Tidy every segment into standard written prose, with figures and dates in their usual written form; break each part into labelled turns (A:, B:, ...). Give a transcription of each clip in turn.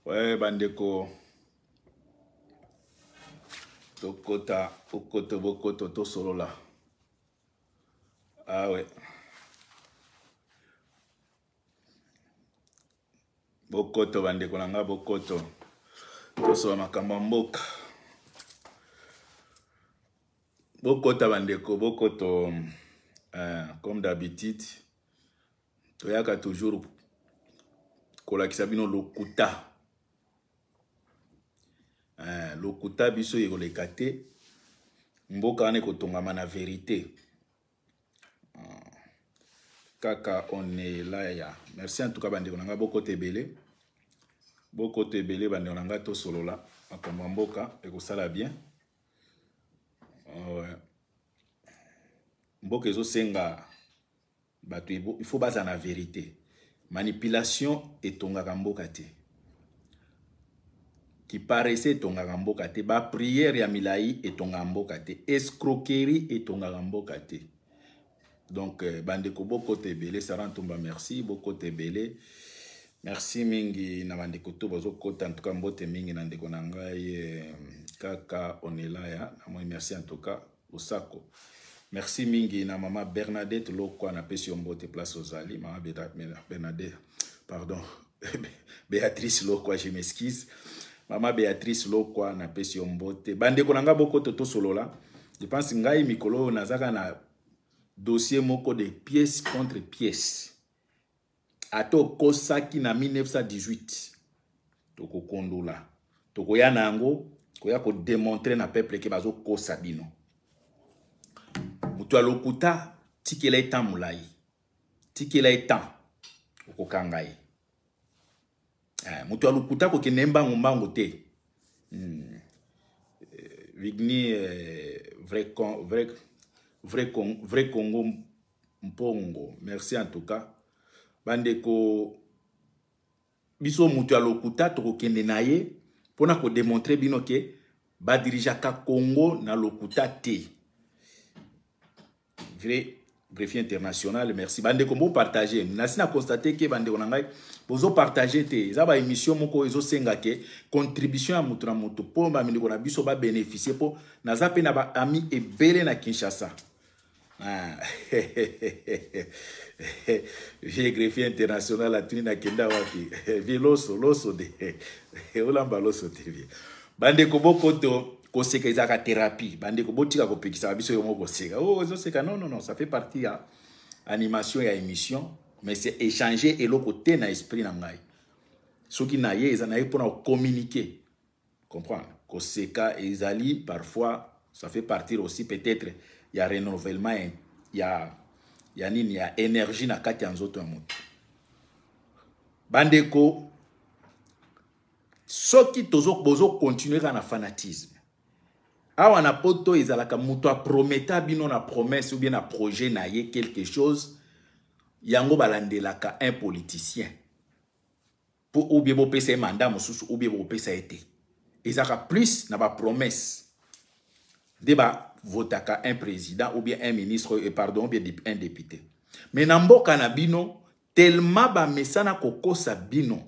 A: Ouais, bandeko tokota okoto bokoto tosolola ah ouais. Bokoto bandeko na nga bokoto tosolola makambo ya mboka bokota bandeko bokoto comme d'habitude toyaka toujours kolakisa bino lokuta lokuta biso ekoleka te mboka wana ekotongama na verite kaka on est là ya merci en tout cas bandeko na nga bokota ebele bokota ebele bandeko na nga tosolola makambo ya mboka ekosala bien ouais. Mboka ezosenga bato il faut bazala na verite manipulation etongaka mboka te kiparese etongaka mboka te bapriere ya milai etongaka mboka te escroquerie etongaka mboka te donc bandeko bokota ebele Sarah Ntumba merci bokota ebele merci mingi na bandeko to bazokota en tout cas mbote mingi na ndeko na ngai kaka onelaya namoni merci en tout cas osako merci mingi na mama Bernadette Lokwa napesi yo mbote place ozali mama Bernadette pardon Béatrice Lokwa je m'excuse mama Béatrice Lokwa napesi yo mbote bandeko na ngai bokoto tosolola je pense ngai mikolo oyo nazaka na dossier moko de pièce contre pièce ata okosaki na 1918 tokokondola tokoya na yango koya kodemontre na peuple ke bazokosa bino moto ya lokuta tikela ye temps molai tikela ye temps okokanga ye moto ya lokuta kokende mbangu mbangu te Vigny vrai, vrai, vrai, vrai Congo Mpongo merci en tout cas bandeko biso moto ya lokuta tokokende na ye mpona kodemontre bino ke badirigeaka Congo na lokuta te vrai greffier international merci bandeko bo partager nasi na constate ke bandeko na ngai bozo partager te eza ba émission moko ezosenga ke contribution ya moto na moto mpo bandeko na biso babénéficie mpo naza mpe na baami ebele na Kinshasa. Ah. Vieux greffier international atuni nakenda wapi vie loso loso de olamba loso te vie bandeko bokoto koseka ezalaka thérapie bandeko botika kopekisaka biso yo moko koseka oh ezoseka non non non ça fait partie ya animation ya émission mais c'est échanger eloko te na esprit na ngai soki na ye eza na ye mpona kocommuniquer comprendre koseka ezali parfois ça fait partir aussi peut-être ya renouvellement ya nini ya énergie na kati ya nzoto ya moto bandeko soki bozo continuer kaka na fanatisme awa na poto ezalaka moto aprometa bino na promesse ou bien na projet na ye quelque chose yango balandelaka un politicien po ou bien bopesa ye mandat mosusu ou bien bokopesa ye te ezalaka plus na bapromesse nde bavotaka un président ou bien un ministre pardon ou bien un député mais na mboka na bino tellement bamesana kokosa bino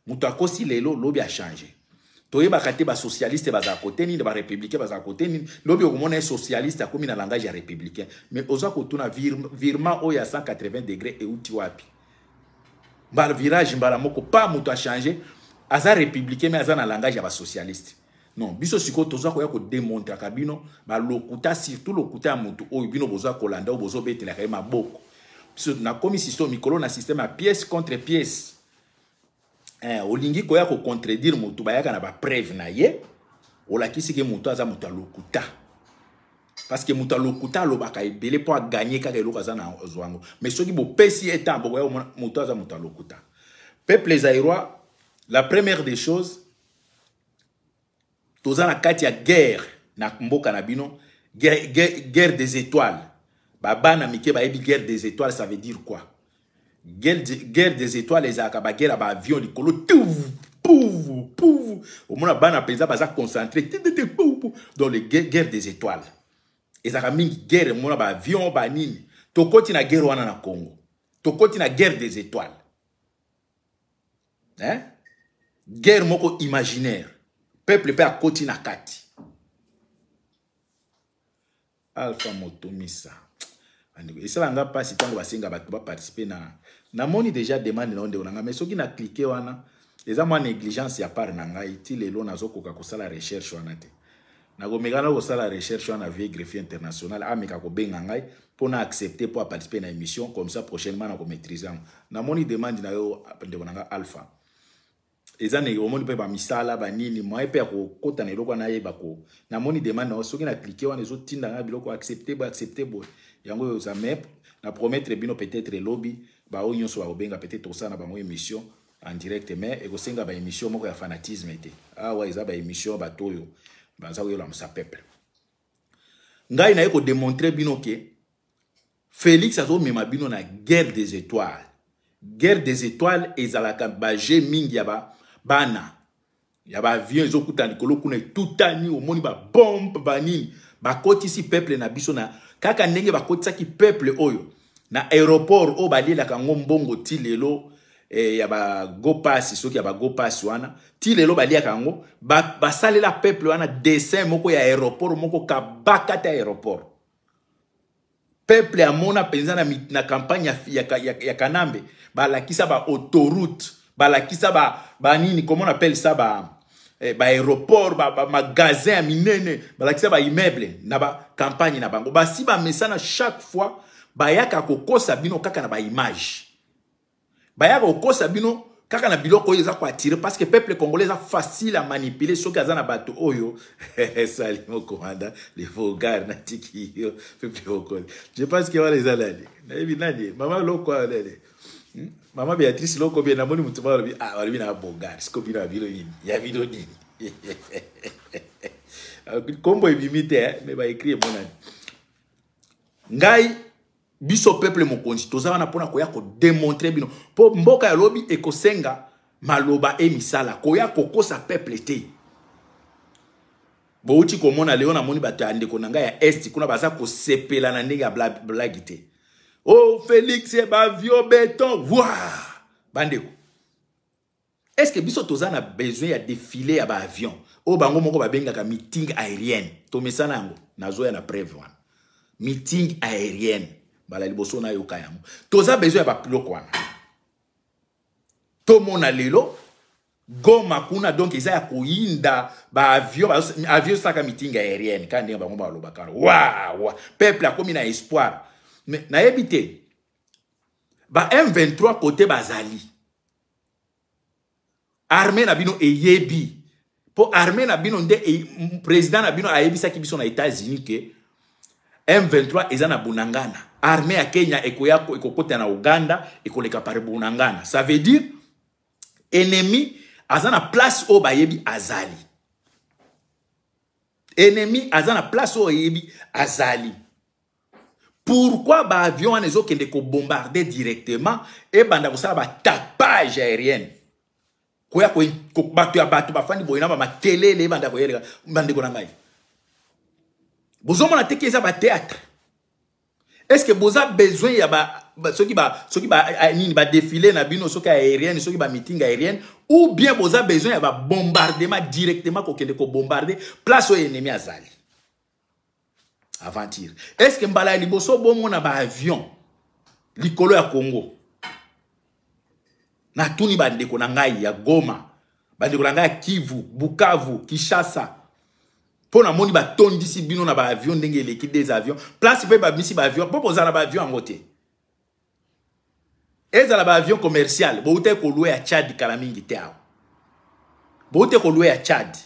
A: moto akosi lelo lobi achange toyebaka te basocialiste bazala kote nini barépublicain bazala kote nini lobi okomona ye socialiste akomi na langage ya républicain mais oza kotuna virement oyo ya 180 degré euti wapi mbala virage mbala moko pa moto achange aza républicain mais aza na langage ya basocialiste non biso sikoyo toza koya kodemontraka bino balokuta surtout lokuta ya moto oyo bino boza kolanda oyo bozobetelaka ye maboko biso nakomi sisto mikolo na système ya pièce contre pièce olingi koya kocontredire moto bayaka na bapreuve na ye olakisi ke moto aza moto ya lokuta parce que moto ya lokuta alobaka ebele mpo aganye kaka eloko aza na zwa yango mais soki bopesi ye temps bokoya komona moto aza moto ya lokuta peuple zaïrois la première des choses toza na kati ya guerre na mboka na bino guerre, guerre, guerre des étoiles babana mike bayebi guerre des étoiles ça veut dire quoi guerre, guerre des étoiles ezalaka baguerre ya baavion likolo tuvu puvu puvu omona bana mpenza baza concentré donc le guerre des étoiles ezalaka mingi guerre omona baavion banini tokoti na guerre wana na Congo tokoti na guerre des étoiles hein? Guerre moko imaginaire. Peuple pe akoti na kati. Alpha Motomisa. Bandeko, esala nga pasi tango basenga bato ba participer na namoni déjà demande na ndeko na nga, mais soki na cliquer wana eza mwa négligence ya part na ngai. Ti lelo nazokoka kosala recherche wana te. Nakomeka na kosala recherche wana vie greffier international ameka kobenga ngai mpo na accepter mpo aparticiper na émission, comme ça prochainement na komaîtrise yango. Namoni demande na yo, ndeko na nga Alpha, eza na omoni mpe bamisala banini moye mpe ya kokota na eloko wana. Nayeba ko namoni demande na yo, soki na clique wana ezotinda ngai biloko, accepte boye, accepte boye, yango oyo eza. Mais na promettre bino, peut-être elobi baoyo nyonso bakobenga, peut-être kosala na bango émission en direct, mais ekosenga baémission moko ya fanatisme te. Awa eza baémission bato oyo baza koyolamusa peuple. Ngai naye kodémontrer bino ke Félix azomema bino na guerre des étoiles. Guerre des étoiles ezalaka baje mingi ya bana ya baavion ezokutana likolo kuna, etutani, omoni babombe banini, bakotisi peuple na biso na kaka ndenge bakotisaki peuple oyo na aéroport oyo balielaka yango mbongo ti lelo, ya bago pass. Soki ya bago pass wana, ti lelo baliaka yango. Basalela peuple wana dessin moko ya aéroport moko kabaka te, aéroport. Peuple amona mpenza na campagne ya Kanambe, balakisa ba autoroute, balakisa banini, comment on appelle ça, ba aéroport, ba magasin ya minene, balakisa ba immeuble na ba campagne na bango. Basi bamesana, chaque fois bayaka kokosa bino kaka na baimage, bayaka kokosa bino kaka na biloko oyo eza koattirer, parce que peuple congolais eza facile à manipuler soki aza na bato oyo. Salimo commandant le vogar, natiki yo, peuple congolais. Je pense que wana eza nani, nayebi nani, mama loko awa, nani, Mama Béatrice Loko bien. Namoni motu moko alobi, ah, balobi na bogar. Siko bino ya bino nini, ya bino nini? Kombo ebimi te, mais baécrit emonani. Ngai, biso peuple mokonzi, toza wana mpona koya kodémontrer bino, mpo mboka ya lobi ekosenga maloba e misala, koya kokosa peuple te. Bouti komona leo, namoni bato ya ndeko na ngai ya Est kuna baza kosepela na ndenge ya blague te. O oh, Félix, bavio béton wa bandeko, est ce que biso toza na besoin ya défilé ya baavion oyo bango moko babengaka meeting aérienne? Tomesana yango, nazoya na preuve wana. Meeting aérienne, mbala liboso nayoka yango. Toza besoin ya babiloko wana? Tomona lelo Goma kuna, donc eza ya koyinda, baavion, avion esalaka meeting aérienne kaka ndenge bango balobaka wa wa. Peuple akomi na espoir, mais nayebi te ba M23 kote bazali. Armée na bino eyebi, mpo armée na bino nde président na bino ayebisaki biso na États-Unis ke M23 eza na Bunagana. Armée ya Kenya ekoya ekokota na Uganda, ekoleka par Bunagana. Ça veut dire ennemi aza na place oyo bayebi azali, ennemi aza na place oyo oyebi azali. Pourquoi baavion wana ezokende kobombarder directement, ebanda kosala batapage aérienne, koya bato ya bato bafandi boye na bamakelele ebanda koyeleka? Bandeko na ngai, bozomona te ke eza bathéâtre? Est ce que boza besoin ya ba, ba soki ba soki ba nini, badéfilé na bino, soki aérienne, soki bameeting aérienne, ou bien boza besoin ya babombardement directement, kokende kobombarder place oyo ennemi azali? Aventure. Est ce que mbala ya liboso bomona baavion likolo ya Congo? Natuni bandeko na ngai ya Goma, bandeko na ngai ya Kivu, Bukavu, Kinshasa, mpo namoni batondisi bino na baavion ndenge eleki, des avions place mpe babimisi baavion, mpo bozala na baavion yango te. Ezala baavion commercial bouta kolouer ya Tchad kala mingi te awa, bouta kolouer ya Tchad,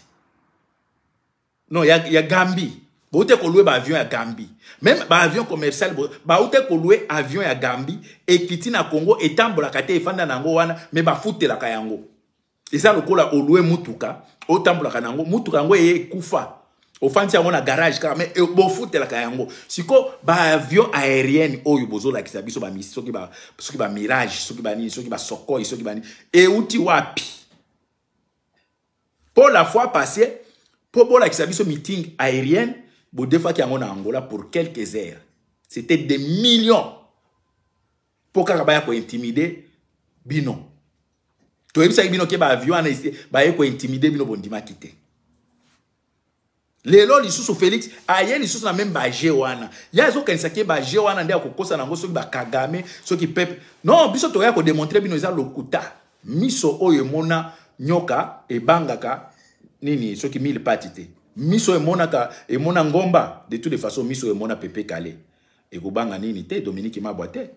A: non, ya Gambie, bouta kolouer baavion ya Gambie. Même baavion commercial, bauta kolouer avion ya Gambie, ekiti na Congo, etambolaka te, efanda na yango wana, mais bafutelaka yango. Eza lokola olouer mutuka, otambolaka na yango, mutuka yango eye ekufa, ofandisi yango na garage kaka, mais bofutelaka yango. Siko baavion aérienne oyo bozolakisa biso, soki bamirage, soki banini, soki basokoi, soki banini, euti wapi? Mpo la fois passée, mpo bolakisa biso meeting aérienne, bodefaki yango na Angola pour quelques heures, c'était des millions, mpo kaka baya kointimider bino. Toyebisaki bino ke baavion wana baye kointimide bino, bondimaki te. Lelo lisusu Félix aye lisusu na meme baje wana. Ye azokanisa ke baje wana nde akokosa nango soki bakagame, soki peuple. Non, biso toya kodemontre bino eza lokuta. Miso oyo emona nyoka ebangaka nini soki mille pati te. Miso emonaka emona ngomba, de toutes les façons miso emona Pepe Kale ekobanga nini te, Dominique Mabwa te.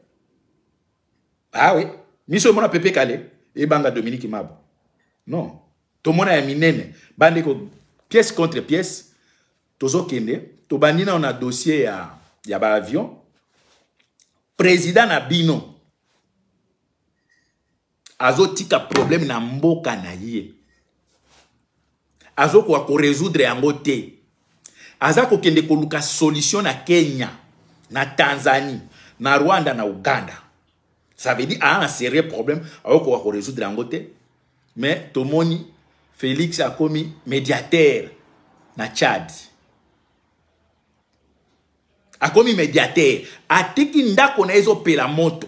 A: Ah oui, miso emona Pepe Kale ebanga Dominique Mabwa. Non, tomona ya minene bandeko, pièce contre pièce tozokende. Tobandi nao na dossier ya baavion. Président na bino azotika problème na mboka na ye, azokoka korésoudre yango te. Aza kokende koluka solution na Kenya, na Tanzanie, na Rwanda, na Uganda. Ça veut dire a un sérieux problème, azokoka korésoudre yango te. Mais tomoni Félix akomi médiateur na Tchad, akomi médiateur, atiki ndako na ye ezopela moto.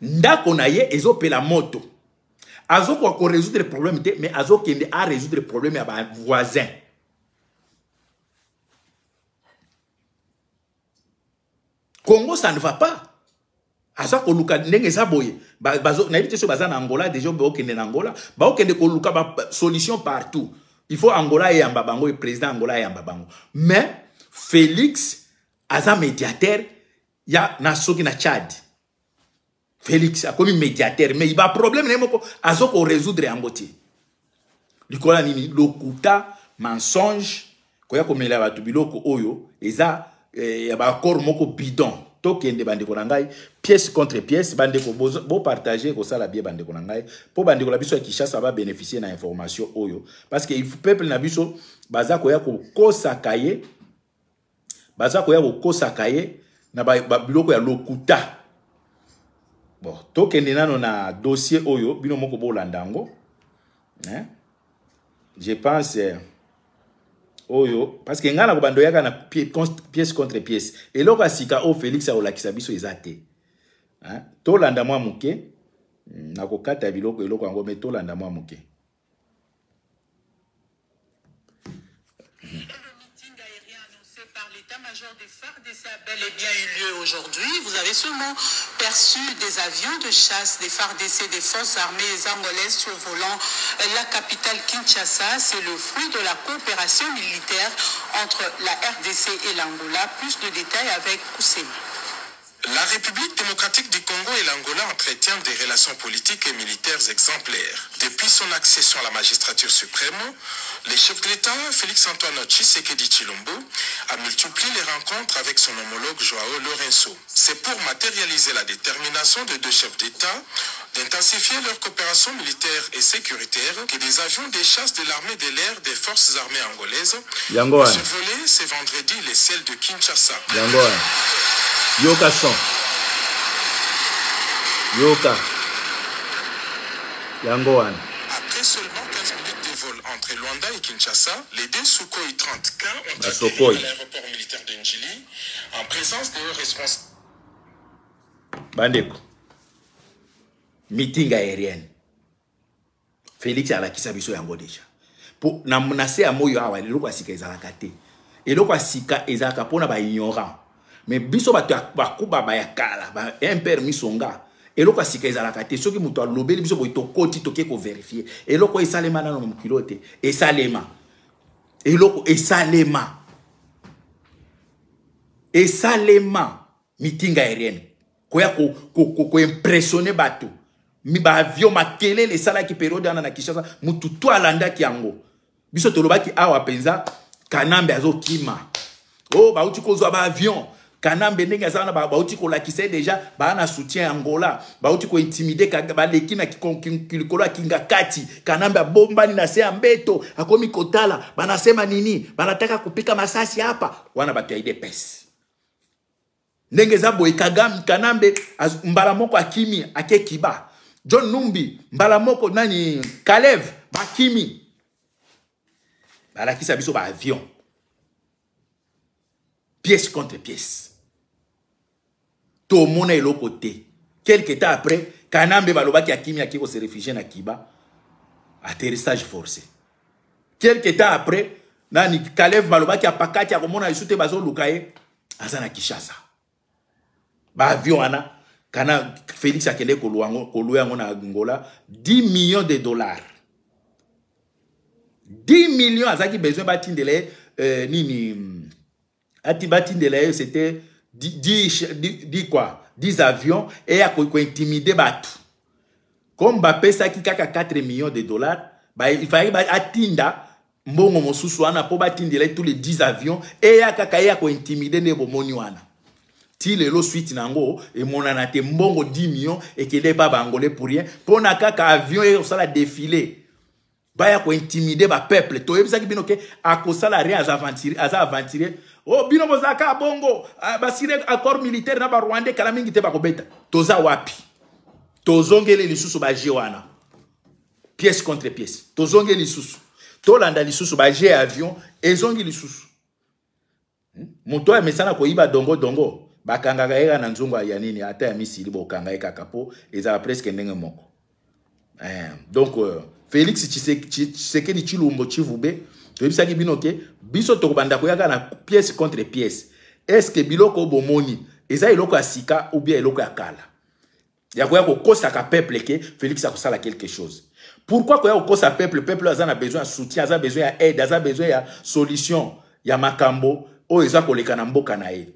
A: Ndako na ye ezopela moto, azokoka korésoudre problème te, mais azokende arésoudre problème ya bavoisin. Congo, ça ne va pas. Aza koluka ndenge eza boye, nayebi te soki baza na Angola déjà, baokende na Angola, baokende koluka basolution partout. Il faut Angola eyamba bango, président Angola eyamba bango. Mais Félix aza médiateur ya na soki na Tchad. Félix akomi médiateur, mais baproblème na ye moko azo korésoudre yango te. Likolo ya nini? Lokuta, mensonge, koya komela bato biloko oyo eza ya baaccord moko bidon. Tokende, bandeko na ngai, pièce contre pièce. Bandeko, bopartage, kosala bien, bandeko na ngai, mpo bandeko na biso ya Kinshasa babénéficie na information oyo, parce que il faut peuple na biso baza koya kokosaka ye, baza koya kokosaka ye na biloko ya lokuta. Bon, tokende nano na dossier oyo, bino moko bolanda yango, hein? Je pense oyo, parce que ngai na kobanda oyaka na pièce contre pièce. Eloko ya sika oyo Félix akolakisa biso eza te, hein? Tolanda mwa moke, nakokata biloko eloko yango, me tolanda mwa moke.
B: L'état-major des FARDC a bel et bien eu lieu aujourd'hui. Vous avez sûrement perçu des avions de chasse des FARDC, des forces armées angolaises survolant la capitale Kinshasa. C'est le fruit de la coopération militaire entre la RDC et l'Angola. Plus de détails avec Koussema.
C: La République démocratique du Congo et l'Angola entretiennent des relations politiques et militaires exemplaires. Depuis son accession à la magistrature suprême, le chef de l'État, Félix-Antoine Tshisekedi Tshilombo, a multiplié les rencontres avec son homologue Joao Lourenço. C'est pour matérialiser la détermination de deux chefs d'État d'intensifier leur coopération militaire et sécuritaire que des avions de chasse de l'armée de l'air des forces armées angolaises
A: Yango
C: ont
A: wana.
C: survolé ce vendredi les ciels de Kinshasa.
A: Yango wana, yoka son, yoka yango wana.
C: Après seulement 15 minutes de vol entre Luanda et Kinshasa, les deux Sukhoi 30K ont
A: Ba
C: atterri
A: Sukhoi.
C: à l'aéroport militaire de Ndjili en présence des hauts responsables.
A: Bandeko, meeting aérienne, Félix alakisa biso yango déjà. Po na se ya moyo awa, eloko ya sika ezalaka te. Eloko ya sika ezalaka mpona baignorant, mais biso bato ya bakuba baya kala ba impere misonga, eloko ya sika ezalaka te. Soki moto alobeli biso boye, tokoti, toke kovérifier. Eloko oyo esalema nano na mokili oyo te. Esalema, eloko esalema, esalema meeting aérienne, koya koimpressionner bato, baavion, makelele esalaki periode wana na Kinshasa, mutu to alandaki yango. Biso tolobaki awa mpenza, Kanambe azokima o bauti kozwa baavion. Kanambe ndenge aza wana, bauti kolakisa ye déjà baa na soutien ya Angola, bauti kointimider, baleki na likolo ya kinga kati. Kanambe abombani na se ya mbeto, akomi kotala banasema nini, banataka kupika masasi hapa. Wana bato ya UDPS, ndenge eza boye, Kagame, Kanambe mbala moko akimi, ake kiba. John Numbi mbala moko, nani, Kalev bakimi. Balakisa biso baavion, pièce contre pièce, tomona eloko te. Quelque temps après, Kanambe balobaki akimi, aki kose réfugier na Kiba, atterrissage forcé. Quelque temps après, nani, Kalev, balobaki apakati, akomona lisusu te, bazoluka ye, aza na Kinshasa. Baavion wana kana Félix akende kolouer yango na Angola, 10 millions de dollars, 10 millions. Azalaki besoin batindela ye nini, ati batindela ye, c'était 10, 10, quoi, 10 avions eya kointimider bato. Comme bapesaki kaka 4 millions de dollars, il fallait atinda mbongo mosusu wana mpo batindela ye tous les 10 avions, eya kaka eya kointimider. Nde bomoni wana ti lelo, suite na yango emonana te. Mbongo 10 millions ekende epa baangolais pour rien, mpo na kaka avion ekosala défilé, baya kointimider bapeuple. Toyebisaki bino ke akosala rien, aza aventurier, aza aventurier. O bino bozalaka bongo, basigner accord militaire na barwandais, kala mingi te bakobeta. Toza wapi? Tozongeli lisusu bajeux wana, pièce contre pièce. Tozongeli lisusu, tolanda lisusu bajeux, avion ezongi lisusu. Moto oyo amesana koyiba dongo dongo, bakangaka ye kaka na nzungu ya nini, ata ya misili, bokanga ye kaka mpo ezala presque ndenge moko. Donc Félix Tshisekedi Tshilombo Tshivube, toyebisaki bino ke biso tokobanda koyaka na pièce contre pièce. Est ce que biloko bomoni eza eloko ya sika ou bien eloko ya kala ya koya kokosaka peuple ke Félix akosala quelque chose? Pourquoi koya kokosa peuple? Peuple aza na besoin ya soutien, aza besoin ya aide, aza besoin ya solution ya makambo oyo eza koleka na mboka na ye.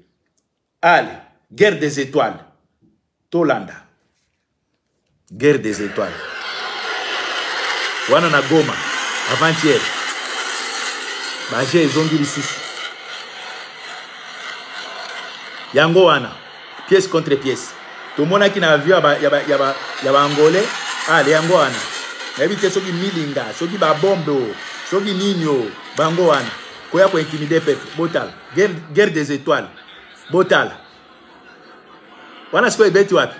A: Ale, guerre des étoiles, tolanda guerre des étoiles wana na Goma avant-hier, bajeux ezongi lisusu. Yango wana pièce contre pièce, tomonaki na avion ya baangolais. Ale, yango wana, nayebi te soki milinga, soki babombe o, soki nini o, bango wana koya kointimider peuple. Botala guerre des étoiles, botala wana sikoyo ebeti wapi.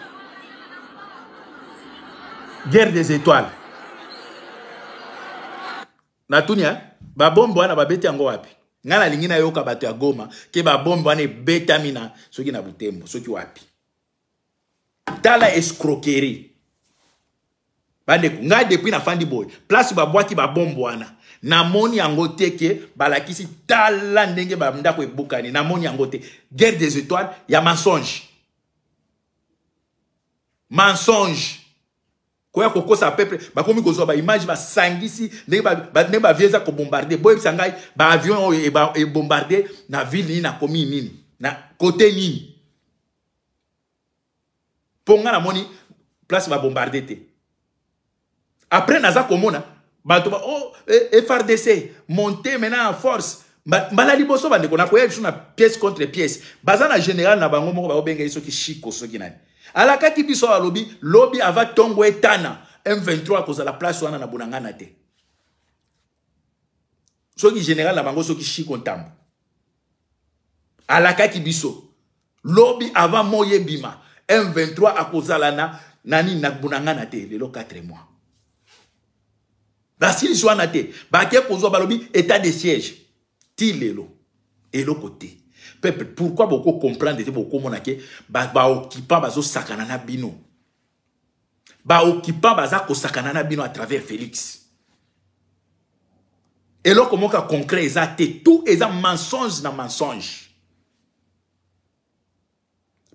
A: Guerre des étoiles, natuni babombe wana babeti yango wapi? Ngai nalingi nayoka bato ya Goma ke babombe wana ebetami na soki na Butembo, soki wapi. Tala escroquerie, bandeko. Ngai depuis nafandi boye, place babwaki babombe wana, namoni yango te ke balakisi. Tala ndenge bandako ebukani, namoni yango te. Guerre des étoiles ya mensonge, mensonge, koya kokosa peuple. Bakomi kozwa baimage, basangisi ndenge baavion eza kobombarder. Boyebisa ngai, baavion oyo ebombarder na ville nini, na commune nini, na kote nini? Mpo ngai namoni place babombarder te. Après naza komona bato ba oh, FARDC monte maintenant en force. Mbala liboso, bandeko, nakoya biso na pièce contre pièce. Baza na général na bango moko, baobenga ye soki Shiko, soki nani, alakaki biso, alobi lobi ava ntongo etana, M23 akozala place wana na Bunagana te. Soki général na bango, soki Shiko Ntambo, alakaki biso lobi avant moyi ebima, M23 akozala na nani, na Bunagana te. Lelo 4 mois, basilisi wana te. Bake kozwa, balobi état de siège, ti lelo eloko te. Peuple, pourquoi boko comprendre te? Bokomona ke baoccupant bazosakana na bino, baoccupant baza kosakana na bino à travers Félix. Eloko moko ya concret eza te, tout eza mensonge na mensonge.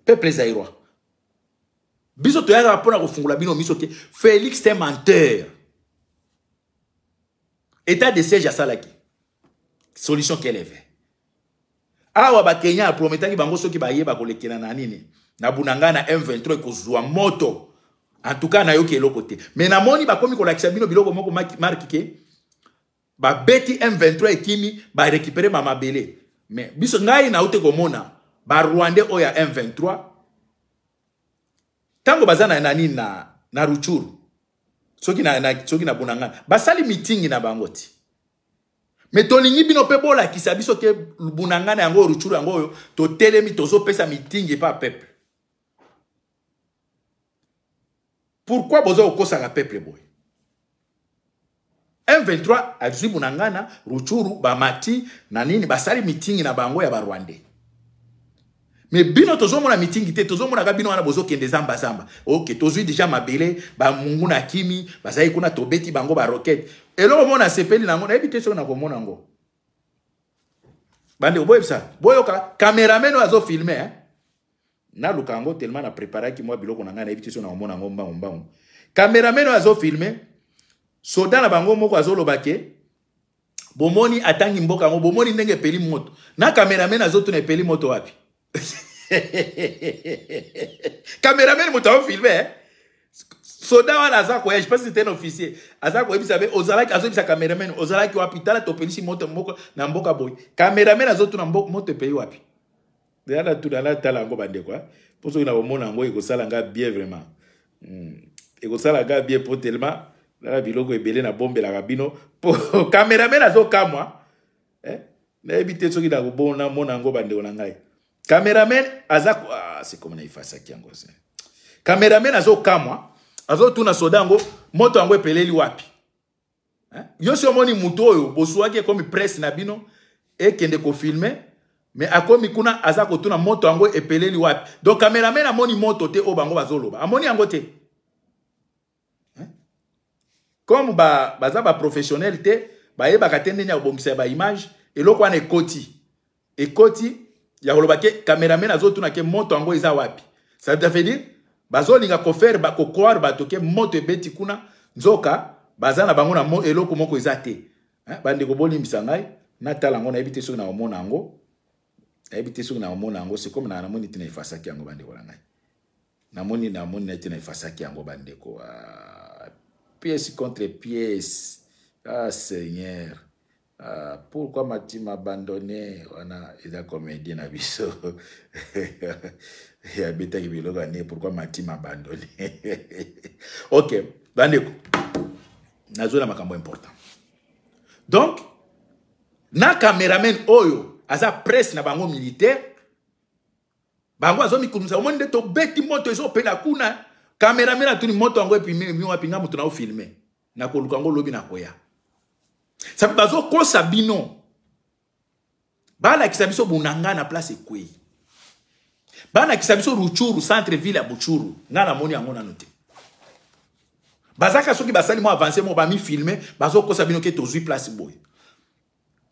A: Peuple zaïrois, biso toyaka mpona kofungola bino miso te. Félix est menteur. État de siège asalaki, solution keleve awa. Bakenya aprometaki bango soki bayeba kolekela na nini, na Bunagana, M23 ekozwa moto. En tout cas nayoki eloko te, mais namoni bakomi kolakisa bino biloko moko marque ke babeti M23, ekimi, barécupérer bamabele. Mais biso, ngai nauti komona barwandais oyo ya M23 ntango baza na nani, na Rutshuru, soki na Bunagana, basali meeting na bango ti. Me tolingi bino mpe bolakisa biso ke Bunagana yango oyo, Rutshuru yango oyo, totelemi, tozopesa meeting epa peuple. Pourquoi boza kokosaka peuple boye? M23 azwi Bunagana, Rutshuru, bamati na nini, basali meeting na bango ya barwandais. Mais bino tozomona meeting te, tozomonaka bino wana bozokende zamba zamba. Ok, tozwi déjà mabele, bamungu na kimi, bazali kuna tobeti bango ba roquette. Eloko mona sepeli nango, nayebi te soki nakomona yango. Bandeko boyebisa, boyoka cameraman oyo azo filmer hein. Naluka yango tellement na préparaki mwa biloko na ngai, nayebi te soki nakomona yango mbangu mbangu. Cameraman oyo azo filmer, soda na bango moko azoloba ke bomoni atangi mboka yango, bomoni ndenge epeli moto. Na cameraman azotuna epeli moto wapi? Cameraman moto azofilme eh? Soda wana aza koya, je pense que c'était un officier, aza koyebisa be ozalaki, azoyebisa cameraman ozalaki wapi, tala topelisi moto moko na mboka boye. Cameraman azotuna moto epeli wapi? Deja natuna natala yango bandeko, mpo soki nakomona yango ekosala nga bien vraiment. Ekosala nga bien po tellement nala biloko ebele nabombelaka bino po cameraman azokamwa eh? Nayebi te soki nakobona mona yango bandeko na ngai. Cameraman aza ah, c'est comme na efasaki yango se. Cameraman azokamwa, azotuna soda yango moto yango epeleli wapi? Hein? Yo si omoni moto oyo bozuwaki ekomi presse na bino ekende kofilme, mais akomi kuna aza kotuna moto yango epeleli wapi. Donc cameraman amoni moto te oyo bango bazoloba, amoni yango te. Hein? Comme baza ba professionnel te, bayebaka te ndenge ya kobongisa ba image, eloko wana ekoti. Ekoti ya koloba ke cameraman azotuna ke moto yango eza wapi. Ça veut dire bazolinga ko faire ba ko croire bato ke moto ebeti kuna, nzoka baza na bango na eloko moko eza te. Hein? Bandeko bolimbisa ngai, natala yango, nayebi te soki nakomona yango. Nayebi te soki nakomona yango, c'est comme na namoni te na efasaki yango bandeko na ngai. Namoni, namoni na te na efasaki yango bandeko. Ah, pièce contre pièce. Ah Seigneur. Ah, pourquoi m'as-tu m'abandonné? Wana eza comédie na biso. Ya betaki biloko ne, pourquoi m'as-tu m'abandonné? OK, bandeko. Nazola makambo important. Donc, na cameraman oyo aza presse na bango militaire, bango azo mikumisa, omoni nde tobeti moto ezopela kuna. Cameraman atuni moto yango epimi mi wapi, nga moto na ofilme. Nakoluka yango lobi nakoya. Sabi bazokosa bino. Balakisa biso bunanga na place ekwei. Balakisa biso Rutshuru, centre ville ya Rutshuru. Nga namoni yango nano te. Bazaka soki basali mo avancer mo ba mi filmer, bazokosa bino ke tozwi place boye.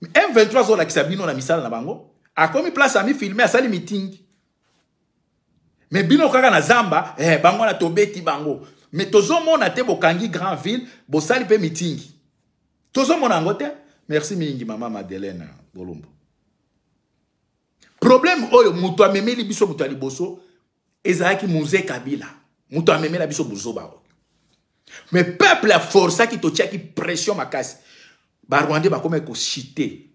A: M23 azolakisa bino na misala na bango, akomi place ami filmer, asali meeting. Mais bino kaka na zamba, bango na tobeti bango. Mais tozomona te bokangi grand ville, bosali pe meeting. Tozomona yango te. Merci mingi mama Madeleine Bolumbu. Problème oyo mutu amemeli biso mutu ya liboso ezalaki Mzee Kabila. Mutu amemela biso buzoba oyo. Mais peuple a forçaki totiaki pression makasi. Ba Rwandais bakoma ko chiter,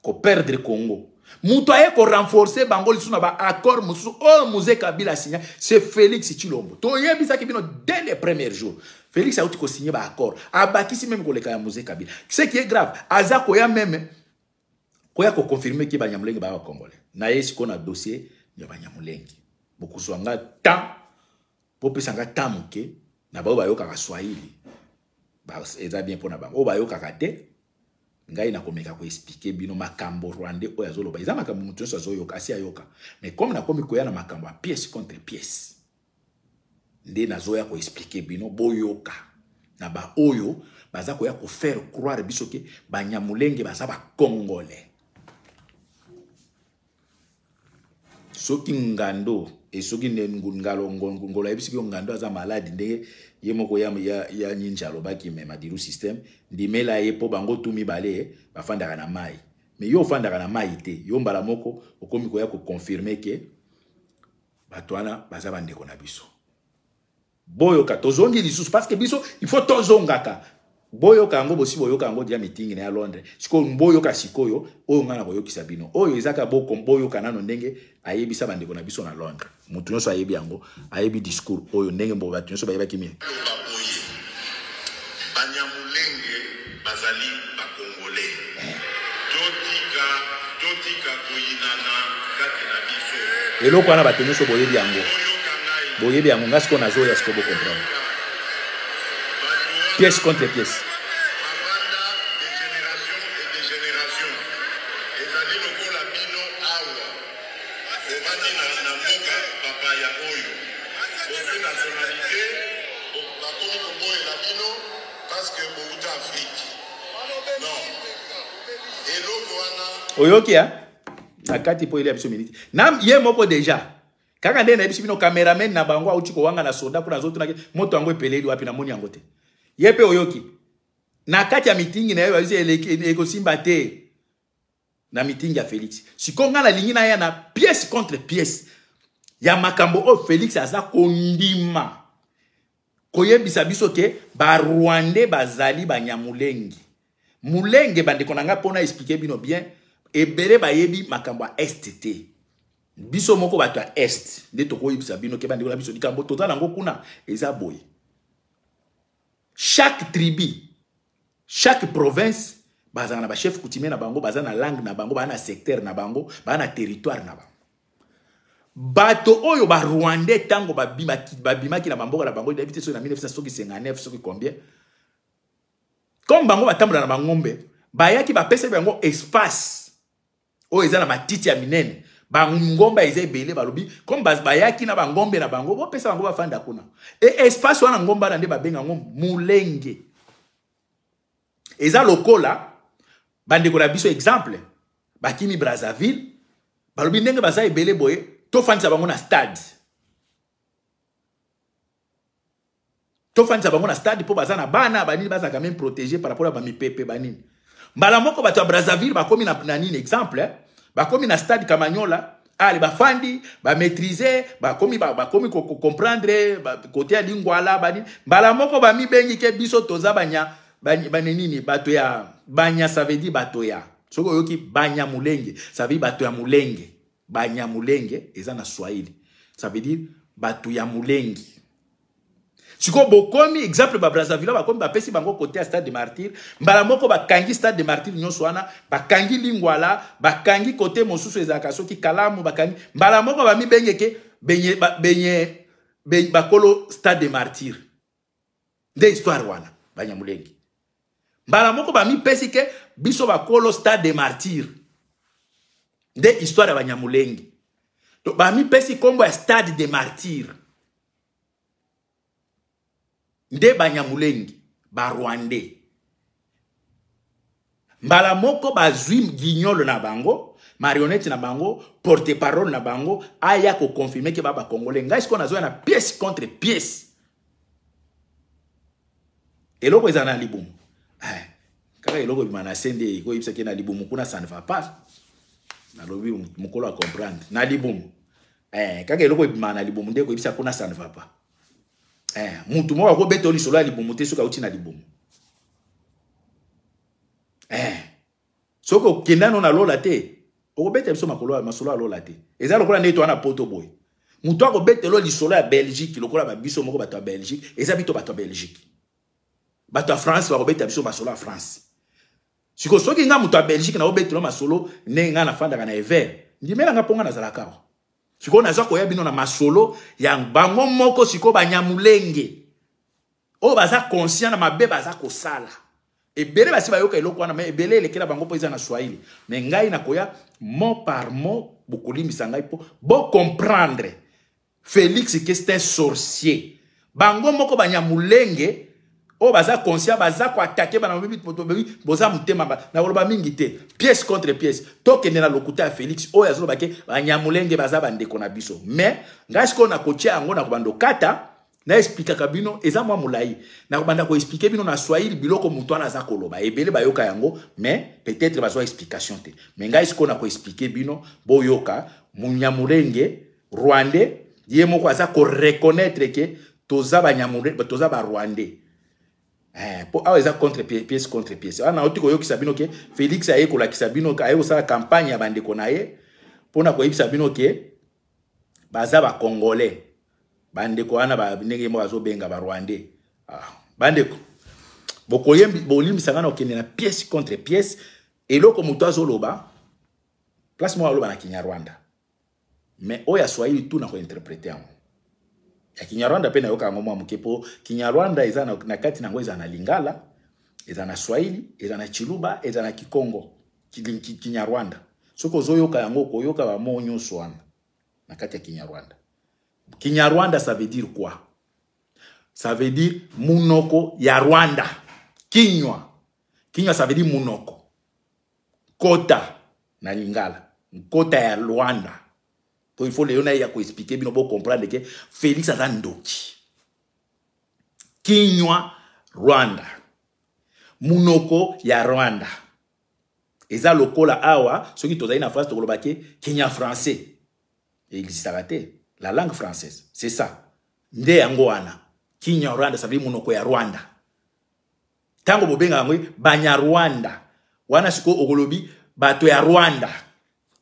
A: ko perdre Congo. Mutu aye ko renforcer bango lisusu na ba accord mosusu oyo Mzee Kabila signa, c'est Félix Tshilombo. Toyebisaki bino dès le premier jour. Félix auti ko signer ba accord. Abakisi même koleka ya Mzee Kabila. Ce qui est grave, aza koya même koya ko confirmer ki Banyamulenge ba Congolais. Na ye siko na dossier ya Banyamulenge. Bokozwa nga temps, bopesa nga temps moke na bao bayokaka Swahili. Ba eza bien pona bango. Oyo bayokaka te, ngai nakomeka ko expliquer bino makambo Rwandais oyo azoloba. Eza makambo moto nyonso azoyoka, asi ayoka. Mais comme nakomi koya na makambo ya pièce contre pièce, nde nazoya ko expliquer bino boyoka na ba oyo baza koya ko faire croire biso ke Banyamulenge baza ba Congolais. Soki ngando e soki ne ngalo ngolo ayebisi yo ngando aza malade ndenge ye moko ya ninja alobaki me madilu système ndimela ye po bango tu mibale bafandaka na mai. Mais yo ofandaka na mai te, yo mbala moko okomi koya ko confirmer ke bato wana baza bandeko na biso. Boyoka tozongi lisusu parce que biso il faut tozongaka. Boyoka yango bosi boyoka yango dia meeting na ya Londres. Sikoyo boyoka sikoyo oyo nga na koyokisa bino. Oyo ezaka boko boyoka nano ndenge ayebisa bandeko na biso na Londres. Mutu nyonso ayebi yango, ayebi discours oyo ndenge mbo bato nyonso bayebaki mingi.
C: Banyamulenge bazali ba Congolais. Totika, totika koyinana kati na biso.
A: Eloko wana bato nyonso boyebi yango. Boyebi yango, nga sikoyo nazoya sikoyo bo comprendre. Pièce contre pièce.
C: Bavanda de génération et de génération. Ezali lokola bino awa. Bovandi na
D: bino parce que bowuta Afrique. Non. Eloko wana.
A: Oyoki ya? Na kati po elia biso miniti. Na ye moko deja. Kaka nde nayebisi bino cameraman na bango auti kowanga na soda kuna azotunaki moto yango epeleli wapi namoni yango te. Ye mpe oyoki. Na kati ya mitingi na ye bayebisi eleki ekosimba te. Na mitingi ya Felix. Sikoyo ngai nalingi naya na pièce contre pièce ya makambo oyo Felix aza kondima koyebisa biso ke ba Rwandais bazali banyamulenge. Mulenge bandeko na ngai mpona expliquer bino bien, ebele bayebi makambo ya est te. Biso moko bato ya est nde tokoyebisa bino ke bandeko na biso likambo toza nango kuna eza boye. Chaque tribu, chaque province bazala na ba chef coutumier na bango, baza na langue na bango, baza na secteur na bango, baza na territoire na bango. Bato oyo ba Rwandais tango babimaki na bamboka na bango, nayebi te soki na 1959 soki combien, comme bango batambola na bangombe, bayaki bapesaki bango espace oyo eza na matiti ya minene, bangomba eza ebele, balobi comme bayaki na bangombe na bango, bopesa bango bafanda kuna. E espace wana ngomba na nde babenga yango Mulenge. Eza lokola bandeko na biso exemple bakimi Brazzaville, balobi ndenge baza ebele boye tofandisa bango na stade. Tofandisa bango na stade mpo baza na bana banini, baza quand même protégé par rapport à ba mipepe banini. Mbala moko bato ya Brazzaville bakomi na nini exemple, eh? Bakomi na stade Kamanyola, ale bafandi, ba maîtriser, bakomi ba, bakomi ko, ko comprendre, ba, côté ya Lingwala banini. Mbala moko ba mibengi ke biso toza banya, banya, banya nini, bato ya banya, ça veut dire bato ya. Soki oyoki banya mulenge, ça veut dire bato ya mulenge. Banya mulenge eza na Swahili. Ça veut dire bato ya mulenge. Siko bokomi exemple ba Brazzaville bakomi bapesi bango côté ya stade de martyr, mbala moko bakangi stade de martyr nyonso wana, bakangi Lingwala, bakangi côté mosusu ezalaka soki Kalamu, bakangi mbala moko bamibengeke benye, ba, benye, benye, bakolo stade de martyr. Nde histoire wana banyamulenge. Mbala moko bamipesi ke biso bakolo stade de martyr. Nde histoire ya banyamulenge. Donc bamipesi kombo ya stade de martyr. Nde banyamulenge ba Rwandais. Mbala moko bazwi guignol na bango, marionnette na bango, porte-parole na bango, aya ko confirmer ke ba ba Congolais. Ngai siko nazoya na pièce contre pièce. Eloko eza na libumu. Eh, kaka eloko ebima na se nde ekoyebisa ke na libumu kuna ça ne va pas. Nalobi mokolo a comprendre. Na libumu. Eh, kaka eloko ebima na libumu nde ekoyebisa kuna ça ne va pas. Eh, mutu moko akobeta lisolo ya libumu te soki auti na libumu. Eh, soki okenda no na lola te, okobeta biso makolo ya masolo ya lola te. Eza lokola nde toza na poto boye. Mutu akobetelo lisolo ya Belgique lokola ba biso moko bato ya Belgique, eza bito bato ya Belgique. Bato ya France bakobeta biso masolo ya France. Siko soki nga mutu ya Belgique na obetelo masolo ndenge nga nafandaka na Ever, ndimela nga mpo nga nazalaka awa. Siko naza koya bino na masolo ya bango moko siko banyamulenge oyo baza conscient na mabe baza kosala. Ebele basi bayoka eloko wana, mais ebele elekela bango mpo eza na Swahili. Mais ngai nakoya mot par mot, bokolimbisa ngai mpo bo comprendre Félix que c'est un sorcier. Bango moko banyamulenge oyo baza conscient, baza ko attaquer bana babi, bato babi, boza motema ba, na koloba mingi te, pièce contre pièce. Tokende na lokuta ya Félix oyo azoloba ke banyamulenge baza bandeko na biso. Mais ngai sikoyo nakotia yango na kobanda okata, na explikaka bino eza mwa molai. Na kobanda ko expliquer bino na Swahili biloko moto wana aza koloba. Ebele bayoka yango, mais peut-être bazwa explication te. Mais ngai sikoyo na ko expliquer bino, boyoka munyamulenge Rwandais ye moko aza ko reconnaître ke toza banyamulenge, toza ba Rwandais. Eh, po awa eza contre pièce contre pièce. Wana nauti koyokisa bino ke Félix aye kolakisa bino, aye kosala campagne ya bandeko na ye mpona koyebisa bino ke baza ba Congolais. Bandeko wana ba ndenge moko azobenga ba Rwandais. Ah, bandeko bokoyembi, bolimbisa nga na kokende na pièce contre pièce. Eloko moto azoloba place moko aloba na Kinyarwanda, mais oyo ya Swahili tout na kointerprete yango. Ya Kinyarwanda pe nayoka yango mwa moke, po Kinyarwanda eza na kati nango eza na Lingala, eza na Swahili, eza na Chiluba, eza na Kikongo, Kinyarwanda. Soki ozoyoka yango okoyoka ba mots nyonso wana na kati ya Kinyarwanda. Kinyarwanda ça veut dire quoi? ça veut dire munoko ya Rwanda. Kinywa, kinywa ça veut dire munoko, kota na lingala, nkota ya Rwanda. Po il faut lelo na ya koexpliquer bino bocomprendre ke Félix aza ndoki. Kinywa Rwanda, munoko ya Rwanda eza lokola awa soki tozali na France, tokoloba ke kinya français existaka te, la langue française, c'est ça nde yango wana. Kinya Rwanda, ça veut dire munoko ya Rwanda. Ntango bobenga yango Banyarwanda wana, sikoyo okolobi bato ya Rwanda,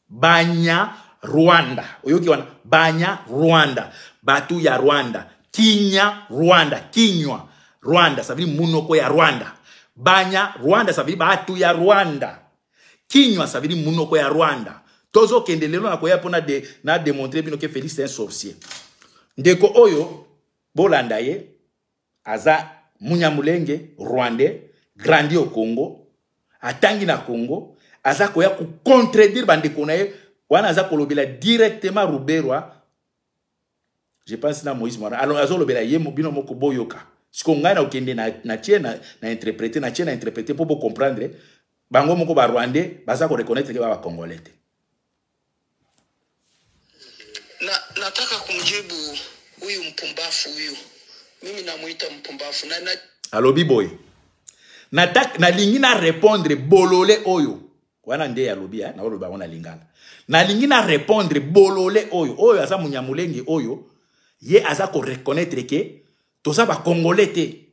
A: Banya Rwanda. Oyoki wana? Banya Rwanda, bato ya Rwanda. Kinya Rwanda, kinywa Rwanda, ça veut dire munoko ya Rwanda. Banya Rwanda, ça veut dire bato ya Rwanda. Kinywa, ça veut dire munoko ya Rwanda. Tozokende lelo na koya mpona de, na démontrer bino ke Félix c'est un sorcier. Ndeko oyo bolanda ye, aza Munyamulenge rwandais, grandi au Congo, atangi na Congo, aza koya kocontredire bandeko na ye wana. Aza kolobela directement Ruberwa, je pense, na Moïse Mwana. Alors azolobela ye, bino moko boyoka. Siko ngai na okende na tie na interpréter, na tie na interpréter mpo bocomprendre. Bango moko Barwandais baza koreconnaître ke ba Bacongolais te.
E: Na, nataka kumjibu huyu mpumbafu huyu, mimi namuita mpumbafu na
A: Alobi boye: nalingi na répondre bolole oyo wana. Nde alobi, eh, naoloba yango na lingala. Nalingi na répondre bolole oyo, oyo aza Munyamulenge, oyo ye aza koreconnaître ke toza Bacongolais te.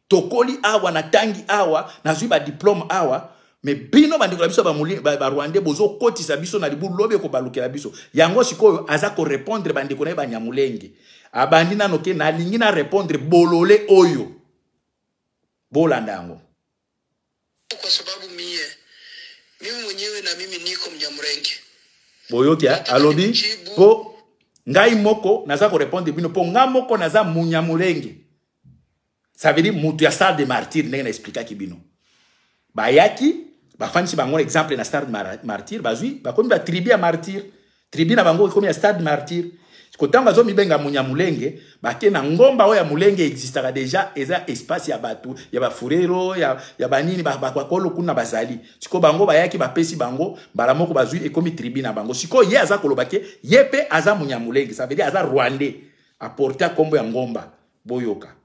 A: Tokoli awa, natangi awa, nazwi badiplôme awa, me bino bandeko na biso Barwandais bozokotisa biso na libu, lobi ekobalukela biso yango. Sikoyo aza korépondre bandeko na ye Banyamulenge. Abandi nano ke nalingi na répondre bolole oyo. Bolanda yango.
E: Kwa sababu mie mimi mwenyewe na mimi niko Mnyamurenge.
A: Boyoki, alobi mpo ngai moko naza korépondre bino, mpo ngai moko naza Munyamulenge, ça veut dire mutu ya Stade des Martyrs. Ndenge na expliquaki bino, bayaki bafandisi bango exemple na Stade Martyr, bazwi bakomi batribu ya Martyr, tribu na bango ekomi ya Stade Martyr. Kotango azomibenga Munyamulenge, bake na ngomba oyo ya Mulenge existaka déjà, eza espace ya bato ya Bafurero, ya banini, bakolo kuna bazali. Sikoyo bango bayaki, bapesi bango mbala moko, bazwi, ekomi tribu na bango. Sikoyo ye aza koloba ke ye mpe aza Munyamulenge, ça veut dire aza Rwandais, aporte nkombo ya ngomba. Boyoka.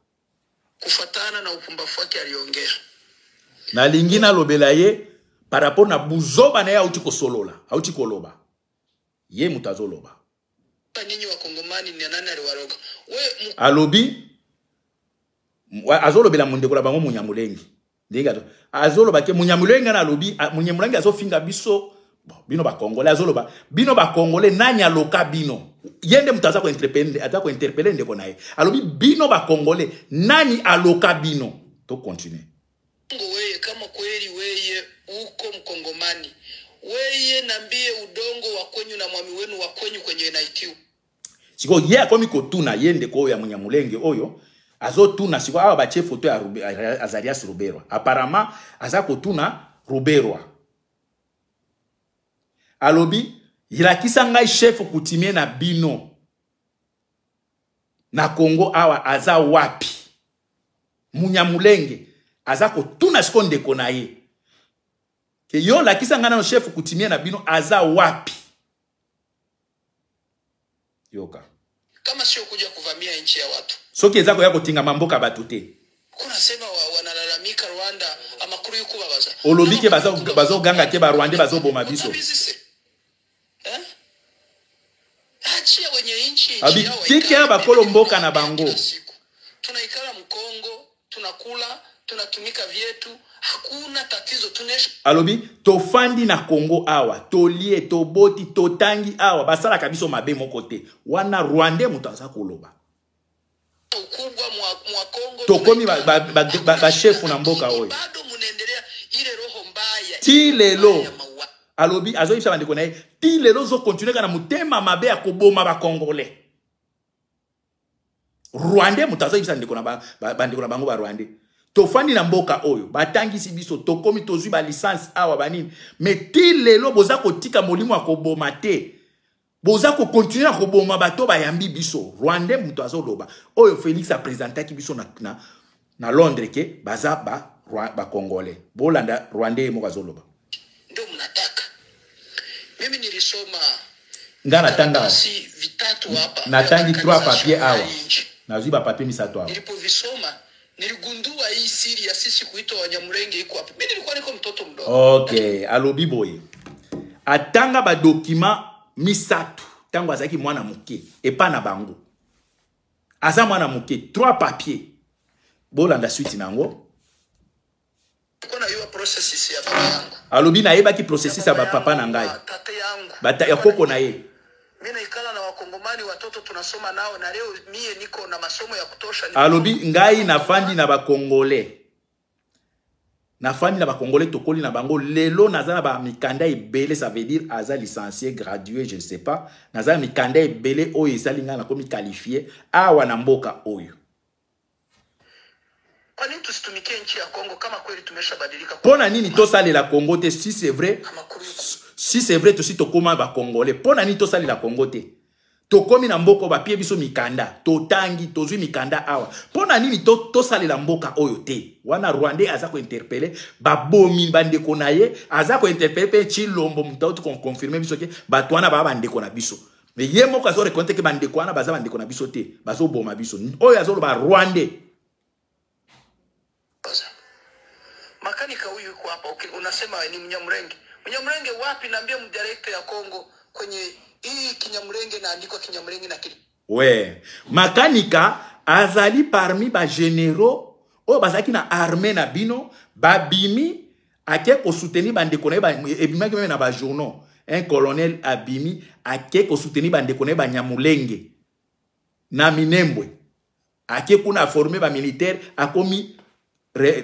E: Kufatana na upumbafu wake aliongea.
A: Nalingi nalobela ye par rapport na buzoba na ye auti kosolola, auti koloba. Ye moto azoloba.
E: Nyinyi Wakongomani ni nani aliwaroga? We
A: Alobi, azolobela mondeko na bango Munyamulenge. Ndenge azoloba ke Munyamulenge na alobi, Munyamulenge azofinga biso. Bon, bino Bakongole, azoloba bino Bakongole, nani aloka bino? Ye nde moto aza kointerpeller ndeko na ye. Alobi bino Bakongole, nani aloka bino? To continue.
E: Weye kama kweli weye uko Mkongomani, weye nambie udongo wa kwenyu na mwami wenu wa kwenyu kwenye naitiwa.
A: Sikoyo ye akomi kotuna, ye ndeko oyo ya Munyamulenge oyo azotuna. Sikoyo awa batie foto ya Azarias Ruberwa. Apparemment aza kotuna Ruberwa. Alobi: lakisa ngai chef coutumier na bino na Congo awa aza wapi? Munyamulenge aza kotuna sikoyo ndeko na ye ke yo lakisa ngai nano chef coutumier na bino aza wapi. Yoka.
E: Kama sio kuja kuvamia nchi ya watu.
A: Soki eza koya kotingama mboka bato te.
E: Kunasema wanalalamika Rwanda amakuru y'ukubabaza.
A: Olobi ke bazoganga ke Barwandais bazoboma biso.
E: Utabizi se? Eh? Achia wenye nchi nchi
A: Abi,
E: yao
A: tika
E: waikale
A: bakolo
E: mbele,
A: mboka na
E: tunawaambia
A: bango.
E: kila siku. Tunaikala Mkongo, tunakula, tunatumika vyetu, hakuna tatizo, tunaishi
A: Alobi tofandi na Congo awa, tolie, toboti, totangi awa, basalaka biso mabe moko te. Wana Rwandais moto aza koloba.
E: Ukubwa mwa Kongo.
A: Tokomi
E: tunaikala.
A: Bashefu na mboka
E: Lakini
A: oyo.
E: bado munaendelea ile roho mbaya,
A: Ti
E: ile
A: lelo.
E: roho mbaya ya mauaji.
A: Alobi, azoyebisa bandeko na ye, ti lelo ozokontinue kaka na motema mabe ya koboma Bacongolais. Rwandais moto azoyebisa ndeko na bandeko na bango Barwandais: tofandi na mboka oyo, batangisi biso, tokomi, tozwi balicence awa, banini, mais ti lelo boza kotika molimo ya koboma te. Boza kocontinue na koboma bato bayambi biso. Rwandais moto azoloba oyo Félix apresentaki biso na Londres ke baza bacongolais. Bolanda Rwandais ye moko azoloba.
E: Ndio mnataka. Mimi nilisoma
A: Nga natanga
E: karatasi vitatu hapa
A: natangi
E: vya
A: trois papier
E: organization ya
A: awa,
E: nchi.
A: nazwi bapapier misato awa.
E: Nilipovisoma niligundua hii siri ya sisi kuitwa Wanyamulenge iko wapi. Mimi nilikuwa niko mtoto mdogo.
A: Ok, alobi boye, atanga badokima misato ntango azalaki mwana moke epa na bango. Aza mwana moke, trois papier. Bolanda suite na yango.
E: Nilikuwa najua processes ya baba yangu.
A: Alobi nayebaki processus ya
E: baba
A: bapapa na
E: yangu,
A: ngai,
E: wa tate yangu.
A: Bata ya koko na ye.
E: Mimi naikala na Wakongomani, watoto tunasoma nao, na leo mie niko na masomo ya kutosha.
A: Alobi ngai nafandi na bakongolais, nafandi na bakongolais, tokoli na bango, lelo naza na bamikanda ebele. Ça veut dire aza licencié, gradué, je ne sais pas. Naza na mikanda ebele oyo esali ngai nakomi qualifié awa na mboka oyo.
E: Kwa nini tusitumikie nchi ya Kongo kama kweli tumeshabadilika?
A: Mpo na nini tosalela Kongo te? Si c'est vrai, si c'est vrai tosi tokóma bacongolais, mpo na nini tosalela Kongo te? Tokomi na mboka oyo, bapie biso mikanda, totangi, tozwi mikanda awa, mpo na nini tosalela mboka oyo te? Wana Rwandais aza kointerpeller babomi bandeko na ye, aza kointerpeller mpe Chilombo, moto auti koconfirmer biso ke bato wana baa bandeko na biso. Mais ye moko azoreconnaître ke bandeko wana baza bandeko na biso te, bazoboma biso. Oyo azoloba Rwandais.
E: Sasa, makanika huyu yuko hapa, okay, unasema ni Mnyamulenge. Mnyamulenge wapi? Naambia mdialecte ya Kongo kwenye hii Kinyamulenge naandikwa Kinyamulenge na kili
A: We makanika azali parmi bagénéraux oyo bazalaki na armée na bino, babimi, ake kosoutenir bandeko na ye. Ebimaki même na bajournaux, un colonel abimi, ake kosoutenir bandeko na ye Banyamulenge na Minembwe, ake kuna aforme bamilitaire, akomi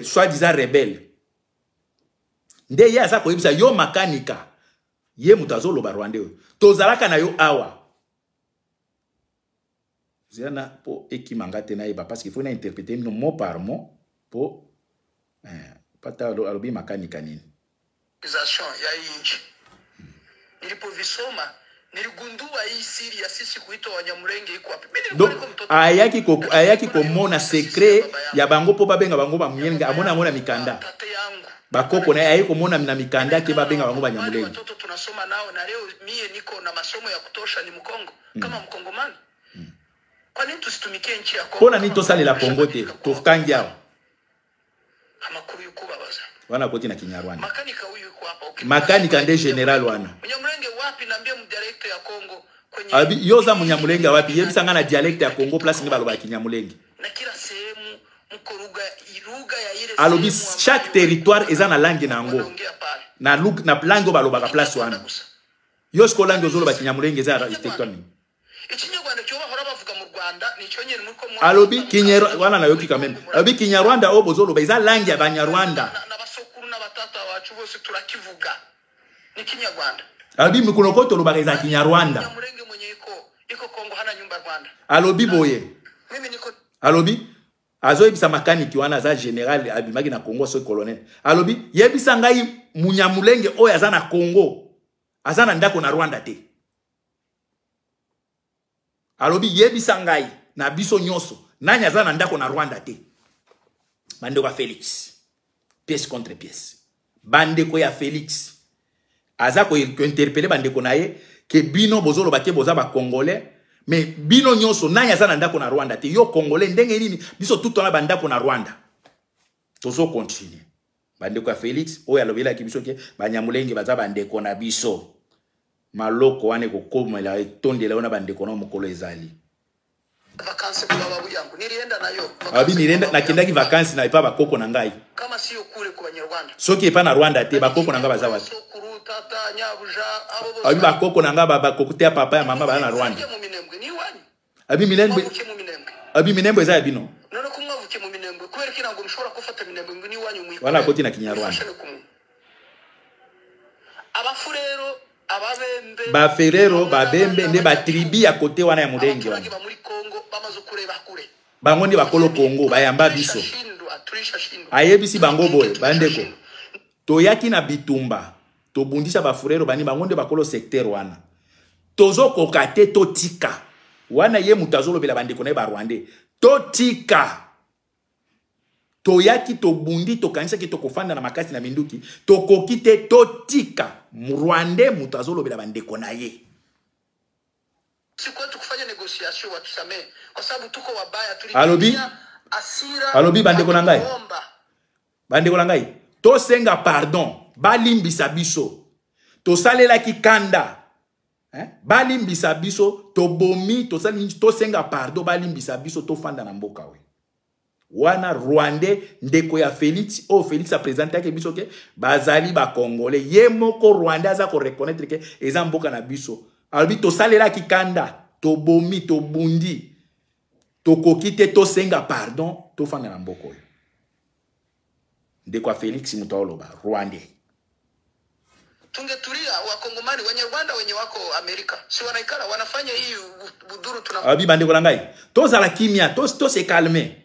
A: soi-disant rebelle. Nde ye aza koyebisa yo makanika, ye moto azoloba, Rwandais oyo tozalaka na yo awa. Zela mpo ekima nga te, nayeba, parce qu'il faut na interpréter bino mot par mot mpo pata alobi makanika nini.
E: Organization ya hii nchi. Nilipovisoma niligundua hii siri ya sisi kuitwa Wanyamulenge iko wapi. Mimi nilikuwa
A: Donc
E: niko mtoto
A: ayaki komona secret ya bango mpo babenga bango Banyamulenge, amona yango na mikanda.
E: Tate yangu.
A: Bakoko na ye ayaki komona na mikanda ke babenga bango Banyamulenge.
E: Watoto tunasoma nao, na leo mie niko na masomo ya kutosha, ni Mkongo kama Mkongomani. Kwa nini tusitumikie nchi ya Kongo?
A: Mpo na nini tosalela Kongo te? Tokangi awa.
E: Amakuru y'ukubabaza.
A: Wana koti na Kinyarwanda.
E: Makanika huyu yuko hapa. Okay.
A: Makanika nde général wana.
E: Mnyamulenge wapi? Naambia mdialecte ya Kongo kwenye
A: Abi yo oza Munyamulenge wapi? Yebisa nga na dialecte ya Congo place nde balobaka Kinyamulenge.
E: Na kila sehemu mko lugha ya ile
A: Alobi
E: sehemu
A: chaque
E: ambayo
A: territoire eza na langue na yango,
E: wanaongea pale.
A: na langue oyo balobaka place wana.
E: Gusa.
A: Yo siko langue ozoloba Kinyamulenge eza ya territoire nini?
E: Ikinyarwanda cyo bahora bavuga mu Rwanda nicyo nyene muriko
A: Alobi Kinyarwanda wana nayoki quand même. Alobi Kinyarwanda oyo bozoloba eza langue ya Banyarwanda.
E: N'abasokuru n'abatata bacu bose turakivuga ni Kinyarwanda.
A: Alobi mikolo ko tolobaka eza Kinyarwanda.
E: Mnyamulenge mwenye iko Kongo hana nyumba Rwanda.
A: Alobi boye,
E: Mimi niko
A: alobi azoyebisa makaniki wana aza général abimaki na Congo, soki colonel, alobi yebisa ngai Munyamulenge oyo aza na Congo aza na ndako na Rwanda te. Alobi yebisa ngai na biso nyonso nani aza na ndako na Rwanda te. Bandeko ya Félix, pièce contre pièce. Bandeko ya Félix aza kointerpeller bandeko na ye ke bino bozoloba te boza bacongolais, mais bino nyonso nani aza na ndako na Rwanda te? Yo Congolais ndenge nini biso tutona bandako na Rwanda? Tozocontinue. Bandeko ya Félix oyo alobelaki biso ke Banyamulenge baza bandeko na biso, maloko wana ekokomela etondela yo na bandeko na mokolo ezali.
E: Vacances kwa babu yangu nilienda nayo.
A: Abi nilienda, nakendaki vacances na epa bakoko na ngai.
E: Kama sio kule kwa Banyarwanda.
A: Soki epa na Rwanda te, bakoko na ngai baza wapi?
E: Sokuru, tata, nyabuja, abo bose.
A: Abi bakoko na ngai, bakoko te ya papa, ya mama, baza na Rwanda.
E: Mwavukiye mu Minembwe ni iwanyu.
A: Abi Minembwe.
E: Mwavukiye mu Minembwe.
A: Abi Minembwe eza ya bino.
E: None ko mwavukiye mu Minembwe, kubera ko ntabwo mushobora gufata Minembwe ngo ni iwanyu muyikore.
A: Wana koti na Kinyarwanda.
E: Mufashe ku muntu. Abafurero, Ababembe,
A: Baferero, Babembe nde batribu ya kote wana ya Mulenge
E: abaturage
A: wana.
E: ba muri Kongo bamaze kureba kure.
A: Bango nde bakolo Kongo, bayamba biso.
E: Turishashindwa, turishashindwa.
A: Ayebisi bango boye: bandeko, toyaki na bitumba, tobundisa Bafurero bani, bango nde bakolo secteur wana. Tozokoka te, totika. Wana ye moto azolobela bandeko na ye barwandais. Totika. Toyaki, tobundi, tokanisaki tokofanda na makasi na minduki, tokoki te, totika. Rwandais moto azolobela bandeko na ye.
E: Si kwetu kufanya négociation, watusamee kwa sababu tuko wabaya.
A: Alobi
E: Tulitumia hasira.
A: Alobi, bandeko na ngai,
E: hatukuomba.
A: Bandeko na ngai, tosenga pardon, balimbisa biso, tosalelaki kanda, hein? Balimbisa biso, tobomi, tosali, tosenga pardon, balimbisa biso, tofanda na mboka oyo. Wana rwandais, ndeko ya Félix, oyo Félix apresentaki biso ke bazali bacongolais. Ye moko rwandais aza koreconnaître ke eza mboka na biso. Alobi tosalelaki kanda, tobomi, tobundi, tokoki te, tosenga pardon, tofanda na mboka oyo. Ndeko ya Félix moto aoloba, rwandais.
E: Tungetulia. Wakongomani, Wanyarwanda wenye wako Amerika si wanaikala wanafanya hii buduru tuna
A: Alobi, bandeko na ngai, tozala kimia, tose calme.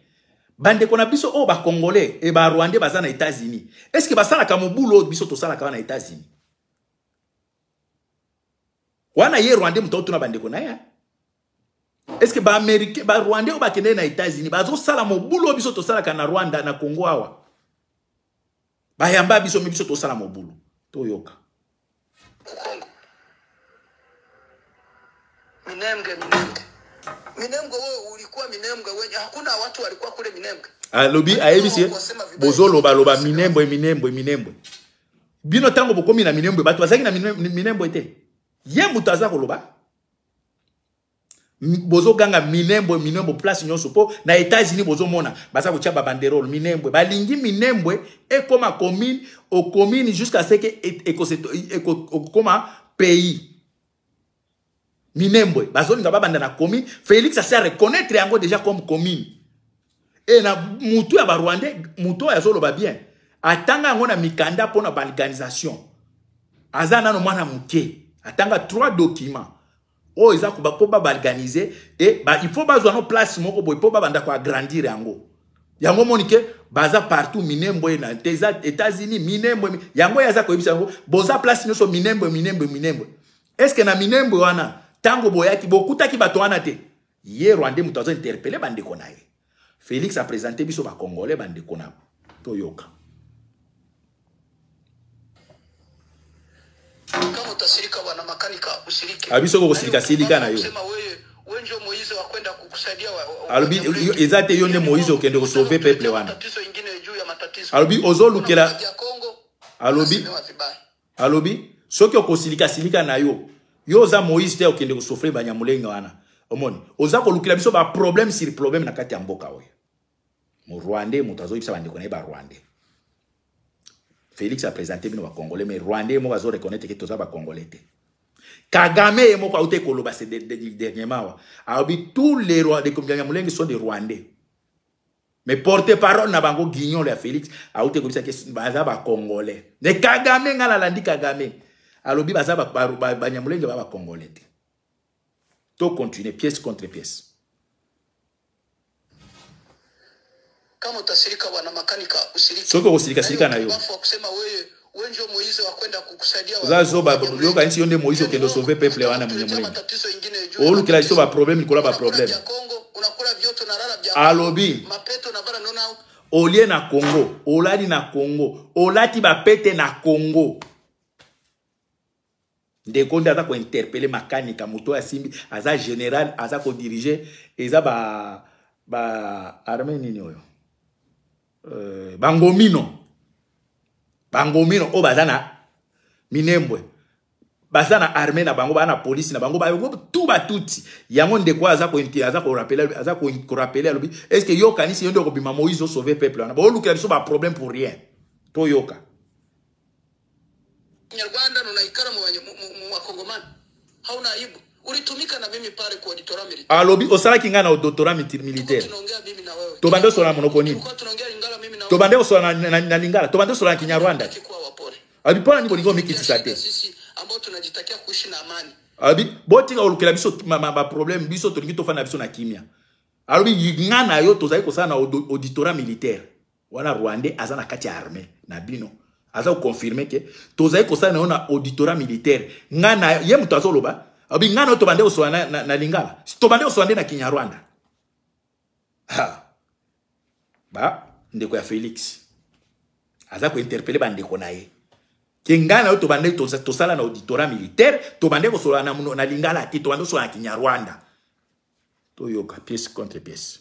A: Bandeko na biso oyo bacongolais e barwandais baza na États-Unis, est ce que basalaka mobulu oyo biso tosalaka wana na États-Unis wana? Ye rwandais moto aotuna bandeko na ye, hein? Est ce que baaméricain, barwandais oyo bakende na États-Unis bazosala mobulu oyo biso tosalaka na Rwanda, na Congo awa? Bayamba biso, me biso tosala mobulu. Toyoka.
E: Kongo, Minembwe, Minembwe, Minembwe. Wewe ulikuwa Minembwe wenye hakuna watu walikuwa kule Minembwe.
A: Alobi, ayebisi ye, bozolobaloba Minembwe, Minembwe, Minembwe. Bino ntango bokomi na Minembwe, bato bazalaki na Minembwe te. Ye moto aza koloba. Bozoganga Minembwe, Minembwe place nyonso, mpo na États-Unis bozomona baza kotia babanderole Minembwe. Balingi Minembwe ekoma commune o commune jusqu'à ce que ekokoma pays. Minembwe bazolinga babanda na commune. Félix asi areconnaître yango déjà comme commune. E na mutu ya barwandais, mutu oyo azoloba bien, atanga yango na mikanda mpo na baorganisation. Aza nano mwana moke, atanga trois documents oyo eza mpo babaorganize. E ba, il faut bazwa no place moko boye mpo babanda koagrandir yango. Yango moni ke baza partout Minembwe na États-Unis. Minembwe yango oyo aza koyebisa yango, boza place nyonso Minembwe, Minembwe, Minembwe. Est ce que na Minembwe wana, ntango boyaki, bokutaki bato wana te? Ye rwandais moto azo interpeller bandeko na ye. Félix apresente biso bacongolais, bandeko na. Toyoka.
E: Kama utasirika, bwana makanika, usirike.
A: Abi soko kosilika, silika na yo.
E: Kusema wewe wewe ndio Moize wa kwenda kukusaidia
A: Alobi eza te yo nde Moïse okende kosauve peuple wana.
E: Matatizo ingine juu ya matatizo.
A: Alobi ozolukela
E: Maji ya Kongo.
A: Alobi
E: unasemewa vibaya.
A: Alobi soki okosilika, silika na yo. Yo oza Moïse te okende kosauver banyamulenge wana. Omoni oza kolukela biso baproblème sur problème na kati ya mboka oyo. Morwandais moto azoyebisa bandeko na ye barwandais. Félix apresente bino bacongolais, mais rwandais moko azoreconnaître ke toza bacongolais te. Kagame ye moko auti koloba ce dernièrement awa, alobi tous les Banyamulenge sont des Rwandais. Mais porte-parole na bango, guignol ya Félix, auti koyebisa ke baza bacongolais. Ne Kagame, ngai nalandi Kagame alobi baza Banyamulenge ba bacongolais te. To continue, pièce contre pièce.
E: Kama utasirika, bwana makanika, usirike.
A: Soki okosilika, silika na yo.
E: Bafu wa kusema wewe wewe ndio Moize wa kwenda kukusaidia
A: Oza zoba, yokanisi yo nde Moïse okende osauve peuple wana Munyamulenge.
E: Matatizo ingine juu ya
A: Olukela biso
E: matatizo.
A: baproblème likolo ya
E: Unakula
A: baproblème.
E: vya Kongo, unakula vyote, unalala vya
A: Alobi
E: mapeto na bara nona.
A: Olie na Congo, olali na Congo, olati bapete na Congo. Ndeko nde aza kointerpeller makanika, moto oyo asimbi, aza général, aza kodirige eza ba arme nini oyo, bangomino, bangomino oyo baza na Minembwe, baza na armée na bango, baza na polisi na bango, bango tu batuti yango. Ndeko oyo aza korappeler, alobi: est ce que yo okanisi yo nde okobima Moïse osauve peuple wana? Boolukela biso baproblème pour rien. Toyoka.
E: Nyarwanda na unaikala mu Wakongomani, hauna aibu? Ulitumika na mimi pale kwa auditorat militaire.
A: Alobi osalaki ngai na auditorat militaire.
E: Tunaongea mimi na wewe.
A: Tobande osola na monoko nini?
E: Tulikuwa tunaongea Lingala mimi na wewe.
A: Tobande osola na Lingala, tobande osola na Kinyarwanda.
E: Hatutaki kuwa wapole.
A: Alobi mpona nini bolingi omikitisa te?
E: Sisi ambao tunajitakia kuishi na amani.
A: Alobi botika kolukela biso baproblème, biso tolingi tofanda biso na kimia. Alobi nga na yo tozali kosala na auditorat militaire wana. Rwandais aza na kati ya armée na bino, aza koconfirme ke tozali kosala na yo na auditorat militaire. Nga na ye moto azoloba. Alobi ngai na yo tobande kosola na, na, na lingala, tobande kosola nde na Kinyarwanda. Ha. Ba ndeko ya Félix aza kointerpele bandeko na ye ke ngai na yo tobande tosala na auditorat militaire, tobande kosolola na, na lingala te, tobande kosolola na Kinyarwanda. Toyoka pièce contre pièce.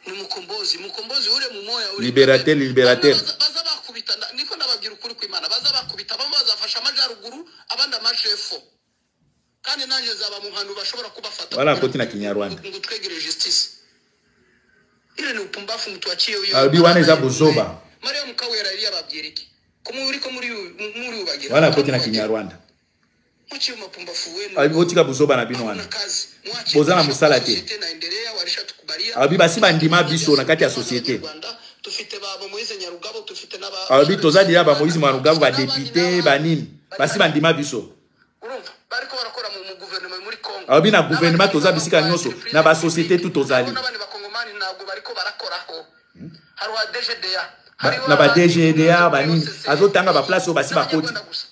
E: Ni mukombozi, mukombozi ule mumoya ule.
A: Libérateur, libérateur.
E: Baza bakubita, niko ndababwira ukuri kw'Imana, baza bakubita bamwe bazafasha amajyaruguru, abandi amajepfo, kandi nanjye zaba mu hantu bashobora kubafata.
A: Wana akoti na Kinyarwanda.
E: Ngo twegere justice. Ile ni upumbafu, mtuachie huyo.
A: Alobi wana eza bozoba.
E: Maria Mukawera yari yababwira iki? Ko muri ko muri muri ubagira.
A: Wana akoti na Kinyarwanda.
E: Mwache mapumbafu wenu.
A: Alobi botika bozoba na bino wana.
E: Hakuna kazi. Mwache
A: Boza na mosala te.
E: Société naendelea, walishatukubalia.
A: Alobi basi bandima biso na kati ya société.
E: Rwanda, tufite ba Moise Nyarugabo, tufite n'aba
A: Alobi toza deja ba Moïse Nyarugabo, badepute banini, basi bandima biso.
E: Urumva bariko barakora mu guverinoma muri Congo.
A: Alobi na gouvernement toza bisika nyonso, na ba société tu tozali.
E: N'abandi bakongomani ntabwo bariko barakoraho. Hari wa DGDA.
A: Na ba DGDA banini, azotanga baplace oyo basi bakoti.
E: N'abanyarwanda gusa.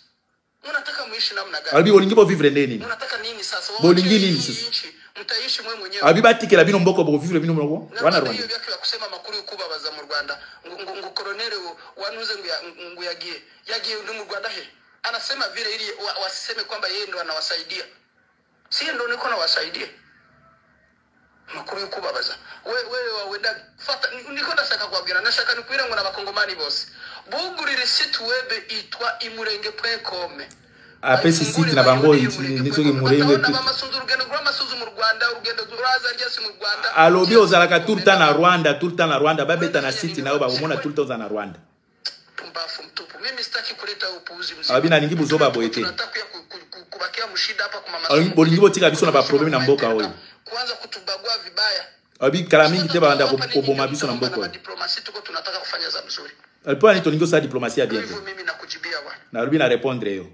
E: Munataka muishi namna gani?
A: Alobi bolingi bovivre nde nini?
E: Munataka nini sasa?
A: Bolingi
E: Wache
A: nini
E: hii
A: susu?
E: nchi, mtaishi mwe mwenyewe.
A: Alobi batikela bino mboka, bokovivre bino moko wana
E: Rwanda
A: Rwanda.
E: iyo byake kusema makuru yo kubabaza mu Rwanda, ngo colonel wanuze ngo yagiye ndi mu Rwanda he anasema vile ili wasiseme kwamba yeye ndo anawasaidia. Si ndo niko nawasaidia. Makuru yo kubabaza we wewe wenda fata, niko ndashaka kubabwira, ndashaka nikwira ngo n'abakongomani bose bugurire site web itwa imurenge.com.
A: Apesi site na bango soki Murenge.
E: Bamasunzu, urugendo rw'amasunzu mu Rwanda, urugendo ruraza ryasi mu Rwanda.
A: Alobi ozalaka tout le temps na Rwanda, tout le temps na Rwanda. Babeta na site na yo, bakomona tout le temps oza na Rwanda.
E: Pumbafu mtupu. Mimi sitaki kuleta upuuzi mzima.
A: Alobi nalingi buzoba boye te.
E: Tunataka kuya kubakia mshida hapa kwa mama.
A: Alobi bolingi botika biso na baproblème na mboka oyo.
E: Kuanza kutubagua vibaya.
A: Alobi kala mingi te babanda koboma biso na mboka oyo.
E: Diplomatie tuko tunataka kufanya za mzuri.
A: Mpo ani tolingi osala diplomatie ya bien te?
E: Hivyo mimi nakujibia bwana.
A: Nalobi na répondre yo.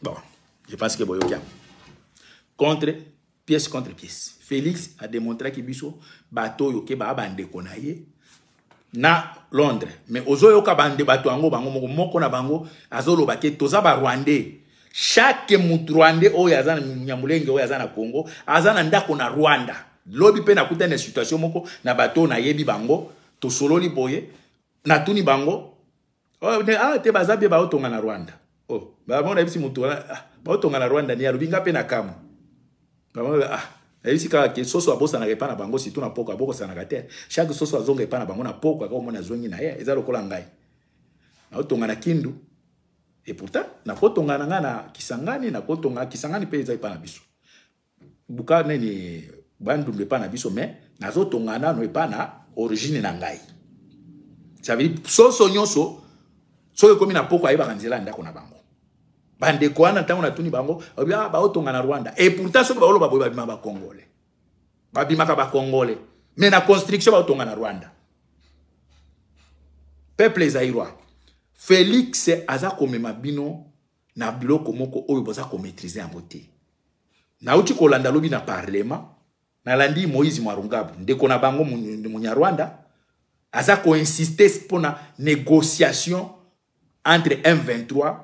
A: Bon, je pense que boyoki yango contre pièce contre pièce. Félix adémontraki biso bato oyo ke baa bandeko na ye na Londres, mais ozoyoka bande bato yango bango moko moko na bango azoloba ke toza barwandais. Chaque mutu rwandais oyo aza na Nyamulenge, oyo aza na Congo, aza na ndako na Rwanda. Lobi mpe nakutani na situation moko na bato oyo nayebi bango, tosololi boye, natuni bango: "Oh, ah, te baza bie baotonga na Rwanda." Oh, bango nayebisi motu wana: "Ah, baotonga na Rwanda ni?" Alobi nga mpe na kamwa. Bango, ah, nayebisi kaka ke soso abosanaka epa na bango, surtout na poko abokosanaka te. Chaque soso azonga epa na bango na poko, aka omona azongi na ye. Eza lokola ngai naotonga na Kindu, et pourtant nakotonga na ngai na Kisangani, nakotonga Kisangani mpe eza epa na biso, buka nini, Bandundu epa na biso, mais nazotonga nano epa na origine na ngai. Ça veut dire soso nyonso soki ekomi na poko ayebaka nzela ya ndako na bango. Bandeko wana, ntango natuni bango, balobi: "Ah, baotonga na Rwanda." Et pourtant soki baoloba boye, babima bacongolais, babimaka bacongolais, mais na construction baotonga na Rwanda. Peuple zaïrois, Félix aza komema bino na biloko moko oyo boza komaîtriser yango te. Nauti kolanda lobi na parlement, nalandi Moïse Mwarungabu, ndeko na bango Munyarwanda, aza koinsiste mpona négociation entre M23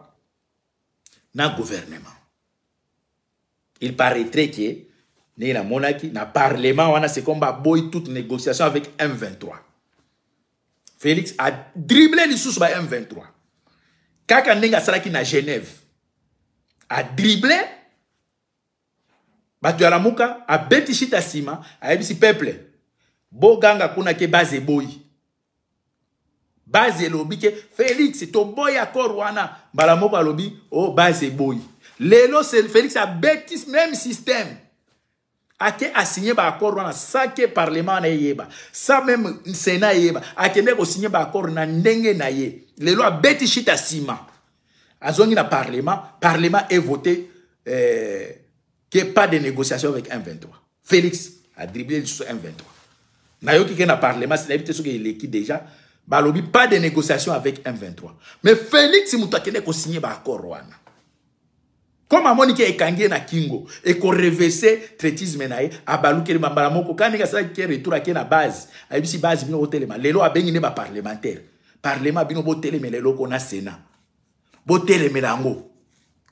A: na gouvernement. Il paraîtrait que ndenge namonaki na parlement wana, c'est comme baboyi toute négociation avec M23. Félix a dribblé lisusu ba M23 kaka ndenge asalaki na Genève, a dribblé bato ya Lamuka, abeti shita nsima, ayebisi peuple boganga kuna ke base eboyi, base elobi ke Félix toboyi accord wana. Mbala moko alobi o oh, base eboyi. Lelo Félix abeti même système, ake asigné baaccord wana sans ke parlement wana eyeba, sans même sénat eyeba. Akende kosigné baaccord na ndenge na ye. Lelo abeti shita nsima, azongi na parlement, parlement evoté ke pas de négociation avec M23. Félix a dribblé lisusu M23. Nayoki ke na parlement, nayebi te soki eleki déjà, balobi pas de négociation avec M23, mais Félix moto akende kosigné baaccord wana. Comme amoni ke ekangi ye na kingo, ekoreverse traîtrisme na ye, abalukeli mbala moko kaka ndenge asalaki ke retour, ake na base, ayebisi base: "Bino kotelema." Lelo abengi nde baparlementaire. Parlement bino botelemela eloko na Sénat. Botelemela yango.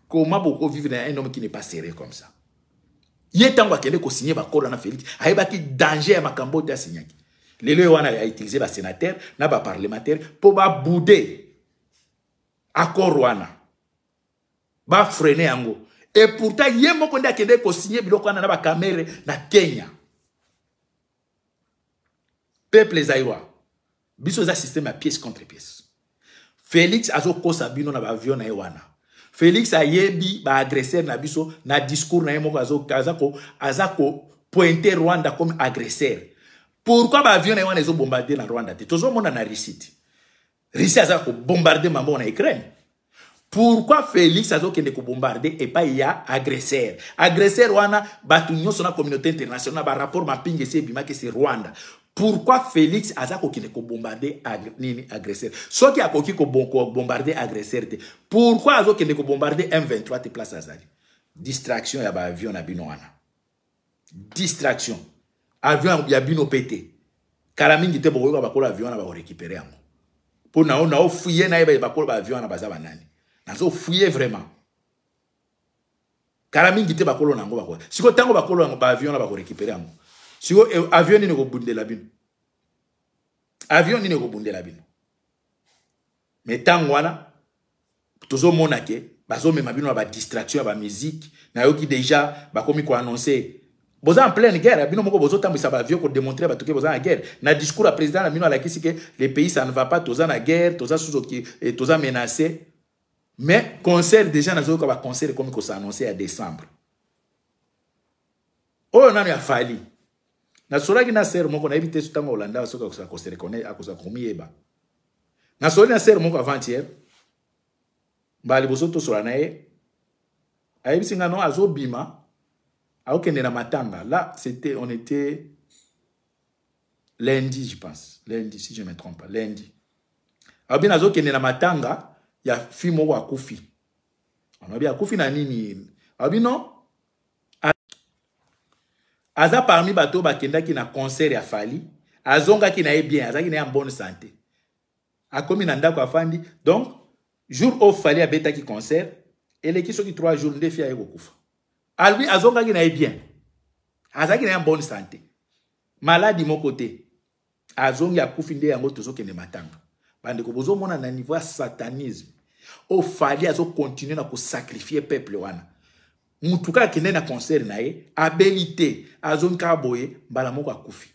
A: Comment boko vivre na un homme qui n'est pas sérieux comme ça? Ye ntango akende kosigne bakola na Félix, ayebaki danger ya makambo te asignaki. Lelo ye wana autilize basénateur na baparlementaire mpo babude accord wana, bafrene yango. Et pourtant ye moko nde akende kosigne biloko wana na bakamere na Kenya. Peuple zaïrois, biso eza système ya pièce contre pièce. Félix azokosa bino na baavion na ye wana. Félix ayebi baagresseur na biso. Na discours na ye moko aza kopointe Rwanda comme agresseur. Pourquoi baavion na ye wana ezobombarde na Rwanda te? Tozomona na Russie te. Russie aza kobombarde mambo na Ukraine. Pourquoi Félix azokende kobombarde epai ya agresseur? Agresseur wana, bato nyonso na communauté internationale, barapport mapingi esi ebimaki, c'est Rwanda. Pourquoi Félix aza kokende kobombarde nini, agresseur? Soki akoki kobombarde agresseur te, pourquoi azokende kobombarde M23 te, place azali? Distraction ya baavion na bino wana, distraction avion ya bino mpe te. Kala mingi te, bokoyoka bakolo avion wana bakorécupere yango. Mpo na naofuye, nayeba bakolo baavion wana baza banani. Nazofuye vraiment. Kala mingi te, bakolo na yango bako. Sikoyo ntango bakolo yango baavion wana bakorécupere yango, sikoyo avion nini ekobundela bino? Avion nini ekobundela bino? Mais ntango wana tozomona ke bazomema bino na badistraction ya bamusique. Nayoki déjà bakomi koannonce boza en pleine guerre. Bino moko bozotambwisa baavion kodémontre bato ke boza na guerre. Na discours ya président na bino, alakisi ke le pays, ça ne va pas, toza na guerre, toza sous, toza menacé. Mais concert déjà, nazoyoka baconcert ekomi kosannonce ya décembre oyo nano ya Fally. Nasolaki na sœur moko, nayebi te ntango olanda soki akosa reconnaître, akosa komiyeba. Nasoli na sœur moko avant-hier, mbala liboso tosola na ye, ayebisi nga non, azobima, aokende na matanga. Là, c'était, on était lundi, je pense, lundi, si je me trompe pas, lundi. Alobi nazokende na matanga ya fille moko akufi. Alobi akufi na nini? Alobi non, aza parmi bato oyo bakendaki na concert ya Fally, azongaki na ye bien, azalaki na ye en bonne santé, akomi na ndako, afandi. Donc jour oyo Fally abetaki concert, eleki soki 3 jours nde fille aye kokufa. Alobi azongaki na ye bien, azalaki na ye en bonne santé, maladi moko te, azongi, akufi. Nde yango tozokende matanga. Bandeko, bozomona na niveau ya satanisme oyo Fally azokontinue na kosacrifie peuple wana. Mutu kaka akende na concert na ye, abeli te, azongi kaka boye, mbala moko akufi.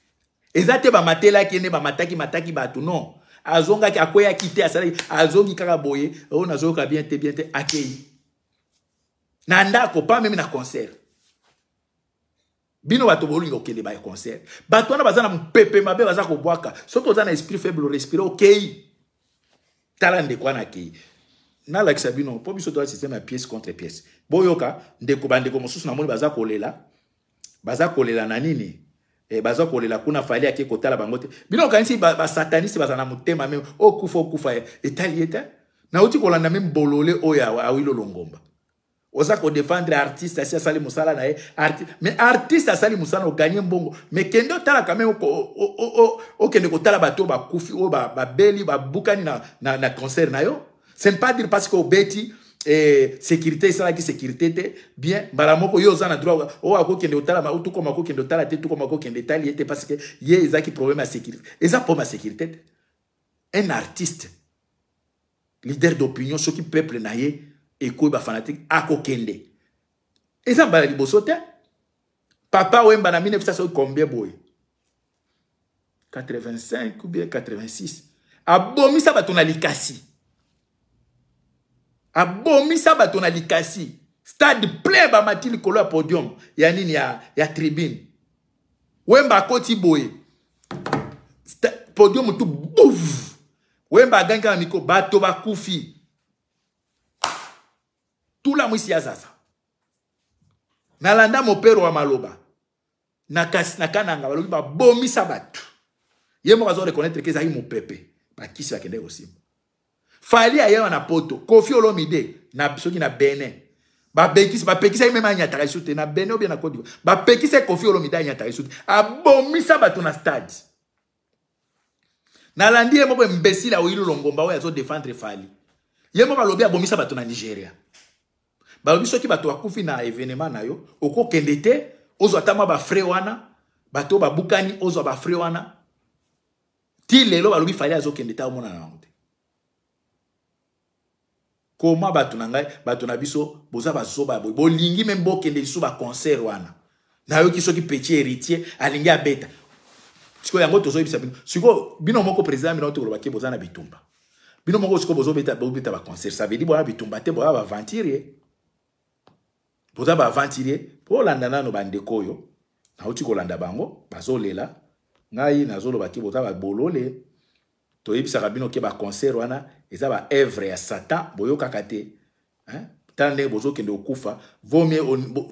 A: Eza te bamatelaki ye nde bamataki mataki bato, non. Azongaki, akweyaki te, asalaki, azongi kaka boye, oyo nazoyoka bien te, bien te, akei na ndako, pas même na concert. Bino bato bolinga kokende ba concert, bato wana baza na mopepe mabe, baza kobwaka. Soki oza na esprit faible, respire, okei. Tala ndeko wana akei. Nalakisa bino mpo biso toza système ya pièce contre pièce. Boyoka ndeko, bandeko mosusu namoni baza kolela, baza kolela na nini? Baza kolela kuna, Fally ake kotala bango te. Bino okanisi basataniste baza na motema même okufa, okufa etali ye te. Nauti kolanda même bolole oyo Awilo Longomba, oza kodefendre artiste asi asali mosala na ye. Mais artiste asali mosala, oganye mbongo, mais kende otala quand même, okende kotala bato oyo bakufi, oyo babeli, babukani na concert na yo. Ce n'est pas dire parce que obeti, sécurité esalaki sécurité te bien, mbala moko yo oza na droit oyo akokende otala, tukoma akokende otala te, tukoma akokende etali ye te, parce que ye ezalaki problème ya sécurité. Eza problème ya sécurité te. Un artiste leader d'opinion, soki peuple na ye ekoyi, bafanatique, akokende. Eza mbala liboso te. Papa Wemba na 1900 combien boye, 85 ou bien 86, abomisa bato na Likasi, abomisa bato na Likasi, stade plein, bamati likolo ya podium ya nini, ya tribune. Wemba akoti boye, podium tu bouf. Wemba agangi kaka miko, bato bakufi. Tula mwisi ya zaza. Nalanda mopero wa maloba na kasi na Kananga, balobi babomisa bato. Ye moko azo reconnaître ke ezalaki mopepe, bakisi bakende kosimba. Fally ayewa na Poto, Koffi Olomide na soki na Benin babekisi, bapekisaki même anyataka lisusu te. Na Benin ou bien na Côte d'Ivoire, bapekisa Koffi Olomide anyataka lisusu te, abomisa bato na stade. Nalandi ye moko imbécile Awilo Longomba oyo azo défendre Fally. Ye moko alobi abomisa bato na Nigeria. Balobi soki bato bakufi na événement na yo, okokende te, ozwa ata mwa bafrais wana, bato babukani ozwa bafrais wana. Ti lelo balobi Fally azokende te, aomonana nango te. Koma bato na ngai, bato na biso, boza bazoba boye. Bolingi meme bokende lisusu ba concert wana. Nayoki soki petit héritier alingi abeta. Sikoyo yango tozoyebisa bino. Sikoyo bino moko président bino tokoloba ke boza na bitumba. Bino moko sikoyo bozobeta bobeta ba concert. Ça veut dire boya bitumba te, boya ba aventurier. Boza ba aventurier. Bolanda nano bandeko oyo. Nauti kolanda bango, bazolela. Ngai nazoloba ke boza ba bolole. Toyebisaka bino ke ba concert wana eza ba œuvre ya Satan, boyokaka te. Hein? Tala ndenge bozokende kokufa, vaut mieux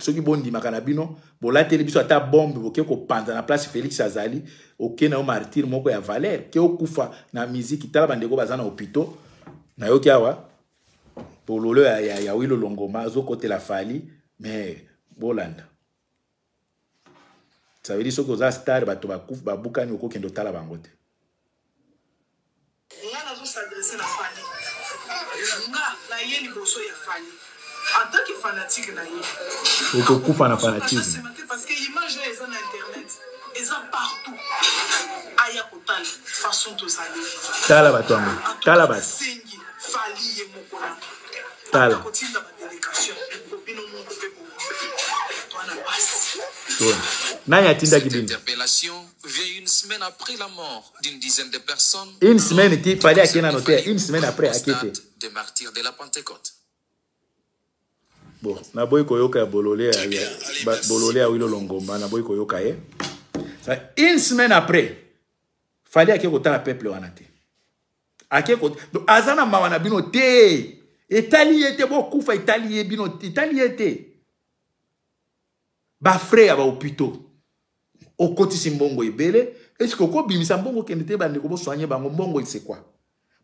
A: soki bondimaka na bino, bolateli biso ata bombe, boke kopanza na place Félix azali, oke na yo martyr moko ya valeur, ke okufa na musique. Tala bandeko baza na hôpitaux, nayoki awa bololo ya Awilo Longomba azokotela Fally, mais bolanda. Ça veut dire soki oza star, bato bakufa babukani, okokende otala bango te.
B: Nga nazo s'adresser na Fally. Nga na ye liboso ya Fally en tant que fanatique na ye.
A: Okokufa na fanatisme.
B: Parce que image oyo eza na internet, eza partout. Aya kotala façon tozali.
A: Tala bato yango, tala bato.
B: Sengi Fally ye moko na.
A: Tala.
B: Kotinda ba délégation bino moko pe bo. Toana pasi.
A: Nani atindaki
C: Cette
A: bino?
C: interpellation vient une semaine après la mort d'une dizaine de personnes.
A: Une semaine, ti Fally akei nano te.
C: Fally
A: Une semaine après,
C: au
A: akei te.
C: stade des martyrs de la Pentecôte.
A: Bon, naboyi koyoka ya bolole ya bolole ya Awilo Longomba, naboyi koyoka ye. Ça, une semaine après, Fally akei kotala peuple wana te. Akei ko, donc aza na mawa na bino te. Etali ye te, bokufa etali ye bino, etali ye te. Ba frais ya ba hôpitaux. Okotisi mbongo ebele, est-ce que okobimisa mbongo okende te bandeko bosoigne bango mbongo, c'est quoi?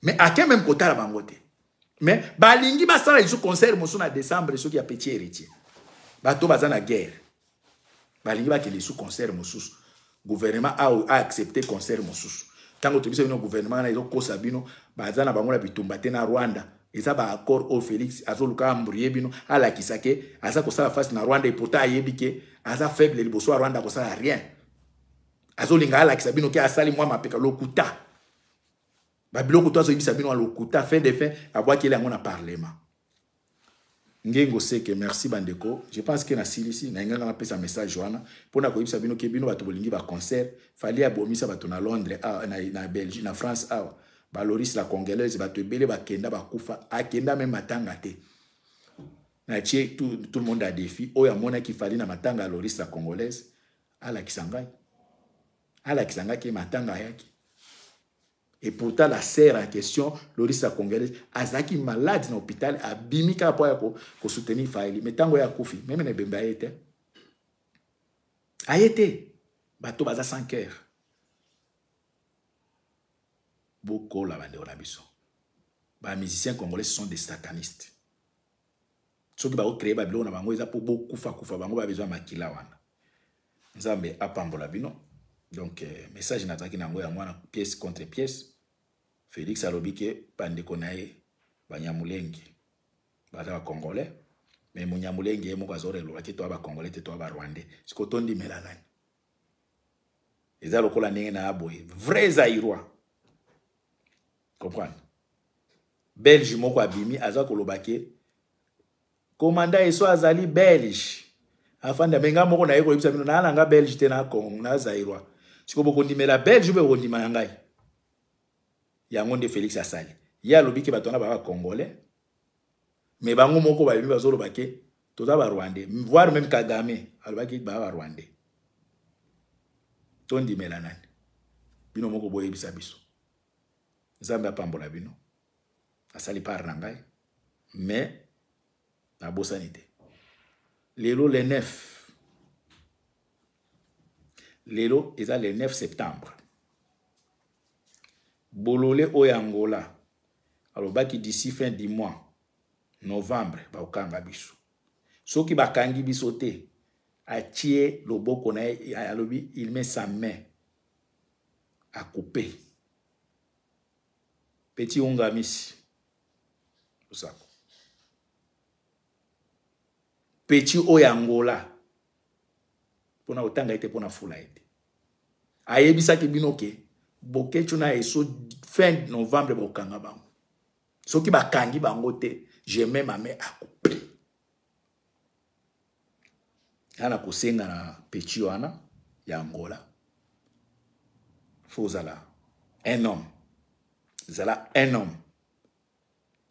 A: Mais ake même kotala bango te. Mais balingi basala lisusu concert mosusu na décembre soki ya petit héritier. Bato baza na guerre. Balingi bakende lisusu concert mosusu. Gouvernement a accepté concert mosusu. Tango tobisa bino gouvernement na ezokosa bino, baza na bango na bitumba te na Rwanda. Eza ba accord oyo Félix azoluka embrouiller bino, alakisa ke aza kosala face na Rwanda et pourtant ayebi ke aza faible liboso ya Rwanda, akosala rien. Azolinga alakisa bino ke asali mwa mapeka lokuta. Ba biloko to azoyebisa bino ya lokuta, fin de fin abwakeli yango na parlement. Ngengo seke, merci bandeko. Je pense que na silisi na nganga napesa message wana mpona koyebisa bino ke bino bato bolingi ba concert. Fally abomisa bato na Londres awa, na Belgique, na France awa. Ba Loris la Congolaise, bato ebele bakenda bakufa, akenda même matanga te. Natie tout le monde à défi. Oyo amonaki Fally na matanga ya Loris la Congolaise, alakisa ngai. Alakisa ngai ke matanga ayaki. Et pourtant, la sœur en question, Loris la Congolaise, azaki malade na hôpital, abimi kaka po ya ko soutenir Fally. Mais tango ya kufi, même na bemba ayete. Ayete. Bato baza sans cœur. Bokola bande na biso. Ba musiciens congolais, ce sont des satanistes. Soki ba créer ba biloko na bango eza po bokufa kufa bango ba besoin makila wana. Nzambe apambola bino. Donc message nazalaki nango yango wana, pièce contre pièce. Félix alobi ke bandeko na ye Banyamulenge baza ba Congolais, mais Munyamulenge ye moko azoreloba te toa ba Congolais te, toa ba Rwandais. Siko tondimela nani? Eza lokola ndenge na boye, vrai Zaïrois. Comprendre? Belge moko abimi aza koloba ke commandant Esso azali belge. Afanda menga moko na ye koyebisa bino na nanga belge te, na Congo, na Zaïrois. Siko bokondimela belge mpe bokondima na ngai. Yango nde Félix asali. Ye alobi ke bato wana baka Congolais, mais bango moko bayebi bazoloba ke toza ba Rwandais, voire même Kagame alobaki ba ba Rwandais. Tondimela nani? Bino moko boyebisa biso. Nzambe apambola bino. Asali part na ngai, mais nabosani te. Lelo le 9. Lelo eza le 9 septembre. Bolole oyo Angola alobaki d'ici fin du mois novembre bakokanga biso. Soki bakangi biso te, atie loboko na ye, alobi il met sa main à couper. Petit Unga Misi. Osako. Petit oyo Angola. Pona otanga ete pona fula ete. Ayebisaki bino ke Boketshu na Esso fin novembre bokanga bango. Soki bakangi bango te, je mets ma main à couper. Nga na kosenga na petit wana ya Angola. Faut ozala un homme. Zala un homme.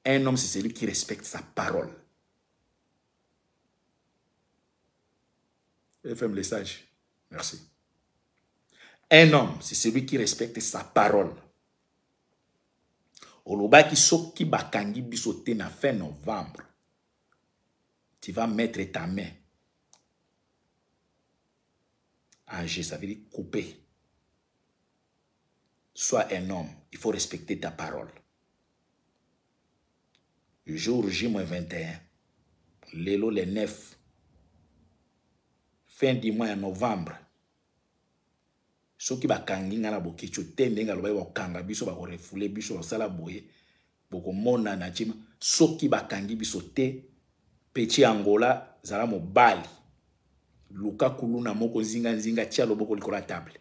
A: Un homme, c'est celui qui respecte sa parole. FM le sage. Merci. Un homme, c'est celui qui respecte sa parole. Olobaki soki bakangi biso te na fin novembre, tu vas mettre ta main en jeu, ça veut dire couper. Sois un homme, il faut respecter ta parole. Jour J-21, lelo le 9, fin du mois ya novembre, soki bakangi nga na Boketshu te ndenge alobaki bakokanga biso, bakorefule biso, bakosala boye, bokomona na ntima. Soki bakangi biso te, petit Angola, zala mobali, luka kuluna moko nzinga nzinga, tia loboko likolo ya table.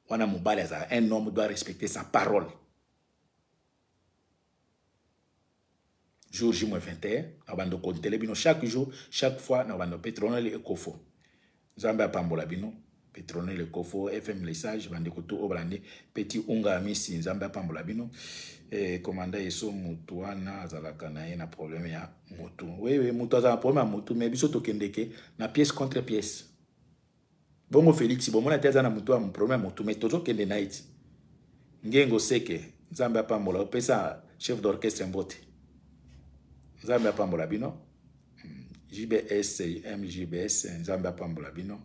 A: Wana mobali azala, un homme doit respecter sa parole. Jour J-21, na bando kontele bino chaque jour, chaque fois na bando Petronel Ekofo. Nzambe apambola bino, Petronel Ekofo, FM les sages, bande koto obalandi, Petit Unga Amisi, Nzambe apambola bino. Eh, komanda Yeso mutu wana azalaka na ye na problème ya mutu. Oui, oui, mutu azala na problème ya mutu, mais biso tokendeke na pièce contre pièce. Bongo Félix, bomona te aza na mutu ya problème ya mutu, mais tozokende na ye ti. Ngengo Seke, Nzambe apambola, opesa chef d'orchestre mbote. Nzambe apambola bino. JBS, MJBS, Nzambe apambola bino.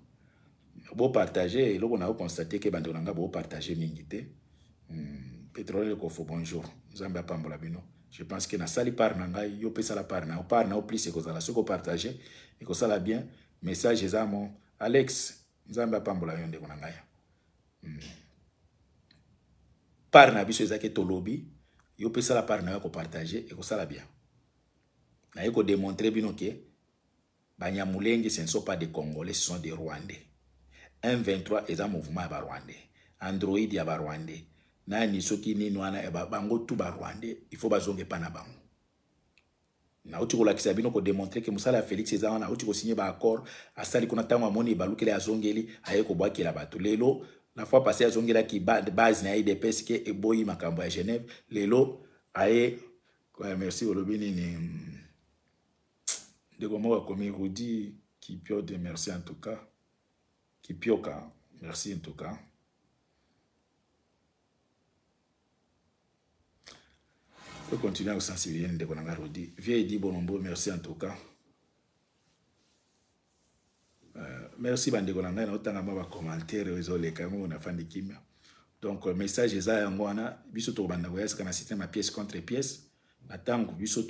A: Bo partager, eloko na yo constater ke bandeko na nga bo partager mingi te. Petronel Kofo, bonjour. Nzambe apambola bino. Je pense que nasali part na ngai, yo pesa la part na yo. Part na yo plus ekozala soki o partager, ekosala bien. Message eza mo Alex, Nzambe apambola yo ndeko na ngai. Part na biso ezaki tolobi, yo pesa la part na yo ko partager, ekosala bien. Na ye ko démontrer bino ke Banyamulenge ce ne sont pas des Congolais, ce sont des Rwandais. M23 eza mouvement ya ba Rwandais. Android ya ba Rwandais. Nani soki nini wana ya ba bango tout ba Rwandais, il faut bazonge pa na bango. Nauti kolakisa bino ko démontrer que mosala ya Félix eza wana, auti ko signer ba accord, asali kuna tango amoni balukeli azongeli, aye kobwakela bato. Lelo la fois passée azongelaki base na UDPS ke eboyi makambo ya Genève. Lelo aye, ouais, merci olobi nini? Ndeko moko akomi Rudi Kipiode, merci en tout cas. Kipioka, merci en tout cas. On peut continuer à sensibiliser ndeko na nga Rudi. Vieux Edi Bonombo, merci en tout cas. Merci bandeko na ngai, naotanga mwa ba commentaire oyo ezoleka yango nafandi kimia. Donc message eza yango wana, biso tokobanda koya sika na système ya pièce contre pièce. Na ntango biso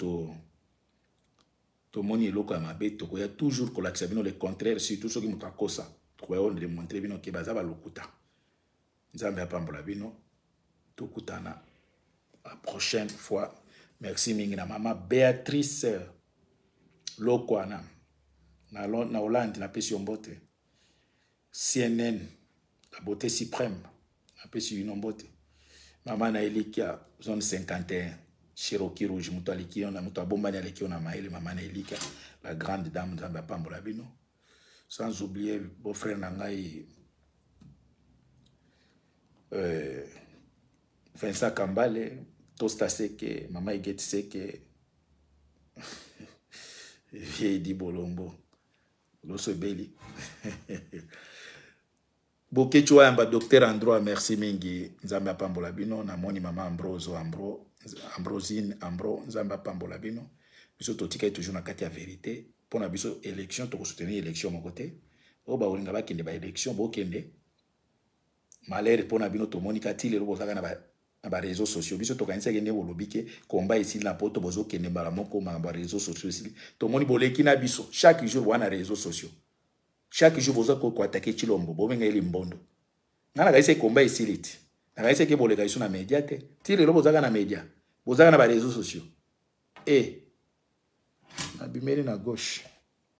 A: tomoni eloko ya mabe, tokoya toujours kolakisa bino le contraire, surtout soki moto akosa, tokoya oyo démontrer bino ke baza balokuta. Nzambe apambola bino, tokutana la prochaine fois. Merci mingi na mama Béatrice Lokwana na Hollande, napesi yo mbote. CNN, la beauté suprême, napesi yo mbote. Mama na Elikia, zone 51, Cherokee Rouge, moto aleki yo na moto abombani aleki yo na mayele, mama na Elikia, la grande dame, Nzambe apambola bino. Sans oublier beau-frère na ngai, Vincent Kambale, Tosta Seke, Mama Igeti Seke, Vieille Di Bolombo, Loso Ebeli. Boketshu Wayamba, docteur en droit, merci mingi, Nzambe apambola bino. Namoni Mama Ambroso, Ambro, Ambrosine, Ambro, Nzambe apambola bino. Biso totikali toujours na kati ya vérité. Pona biso élection, toko soutenir élection mon côté. Oyo baolinga bakende ba élection, bokende. Malheur pona bino tomoni kati lelo bozaka na ba réseaux sociaux. Biso tokanisaki nde bolobi ke combat esili na poto, bozokende mbala moko makambo ya réseaux sociaux esili. Tomoni boleki na biso chaque jour wana réseaux sociaux. Chaque jour boza ko attaquer Tshilombo, bobenga ye limbondo. Nga na kanisi combat esili ti. Nakanisaki boleka lisusu na media te. Ti lelo bozaka na media, bozaka na ba réseaux sociaux. E nabimeli na gauche.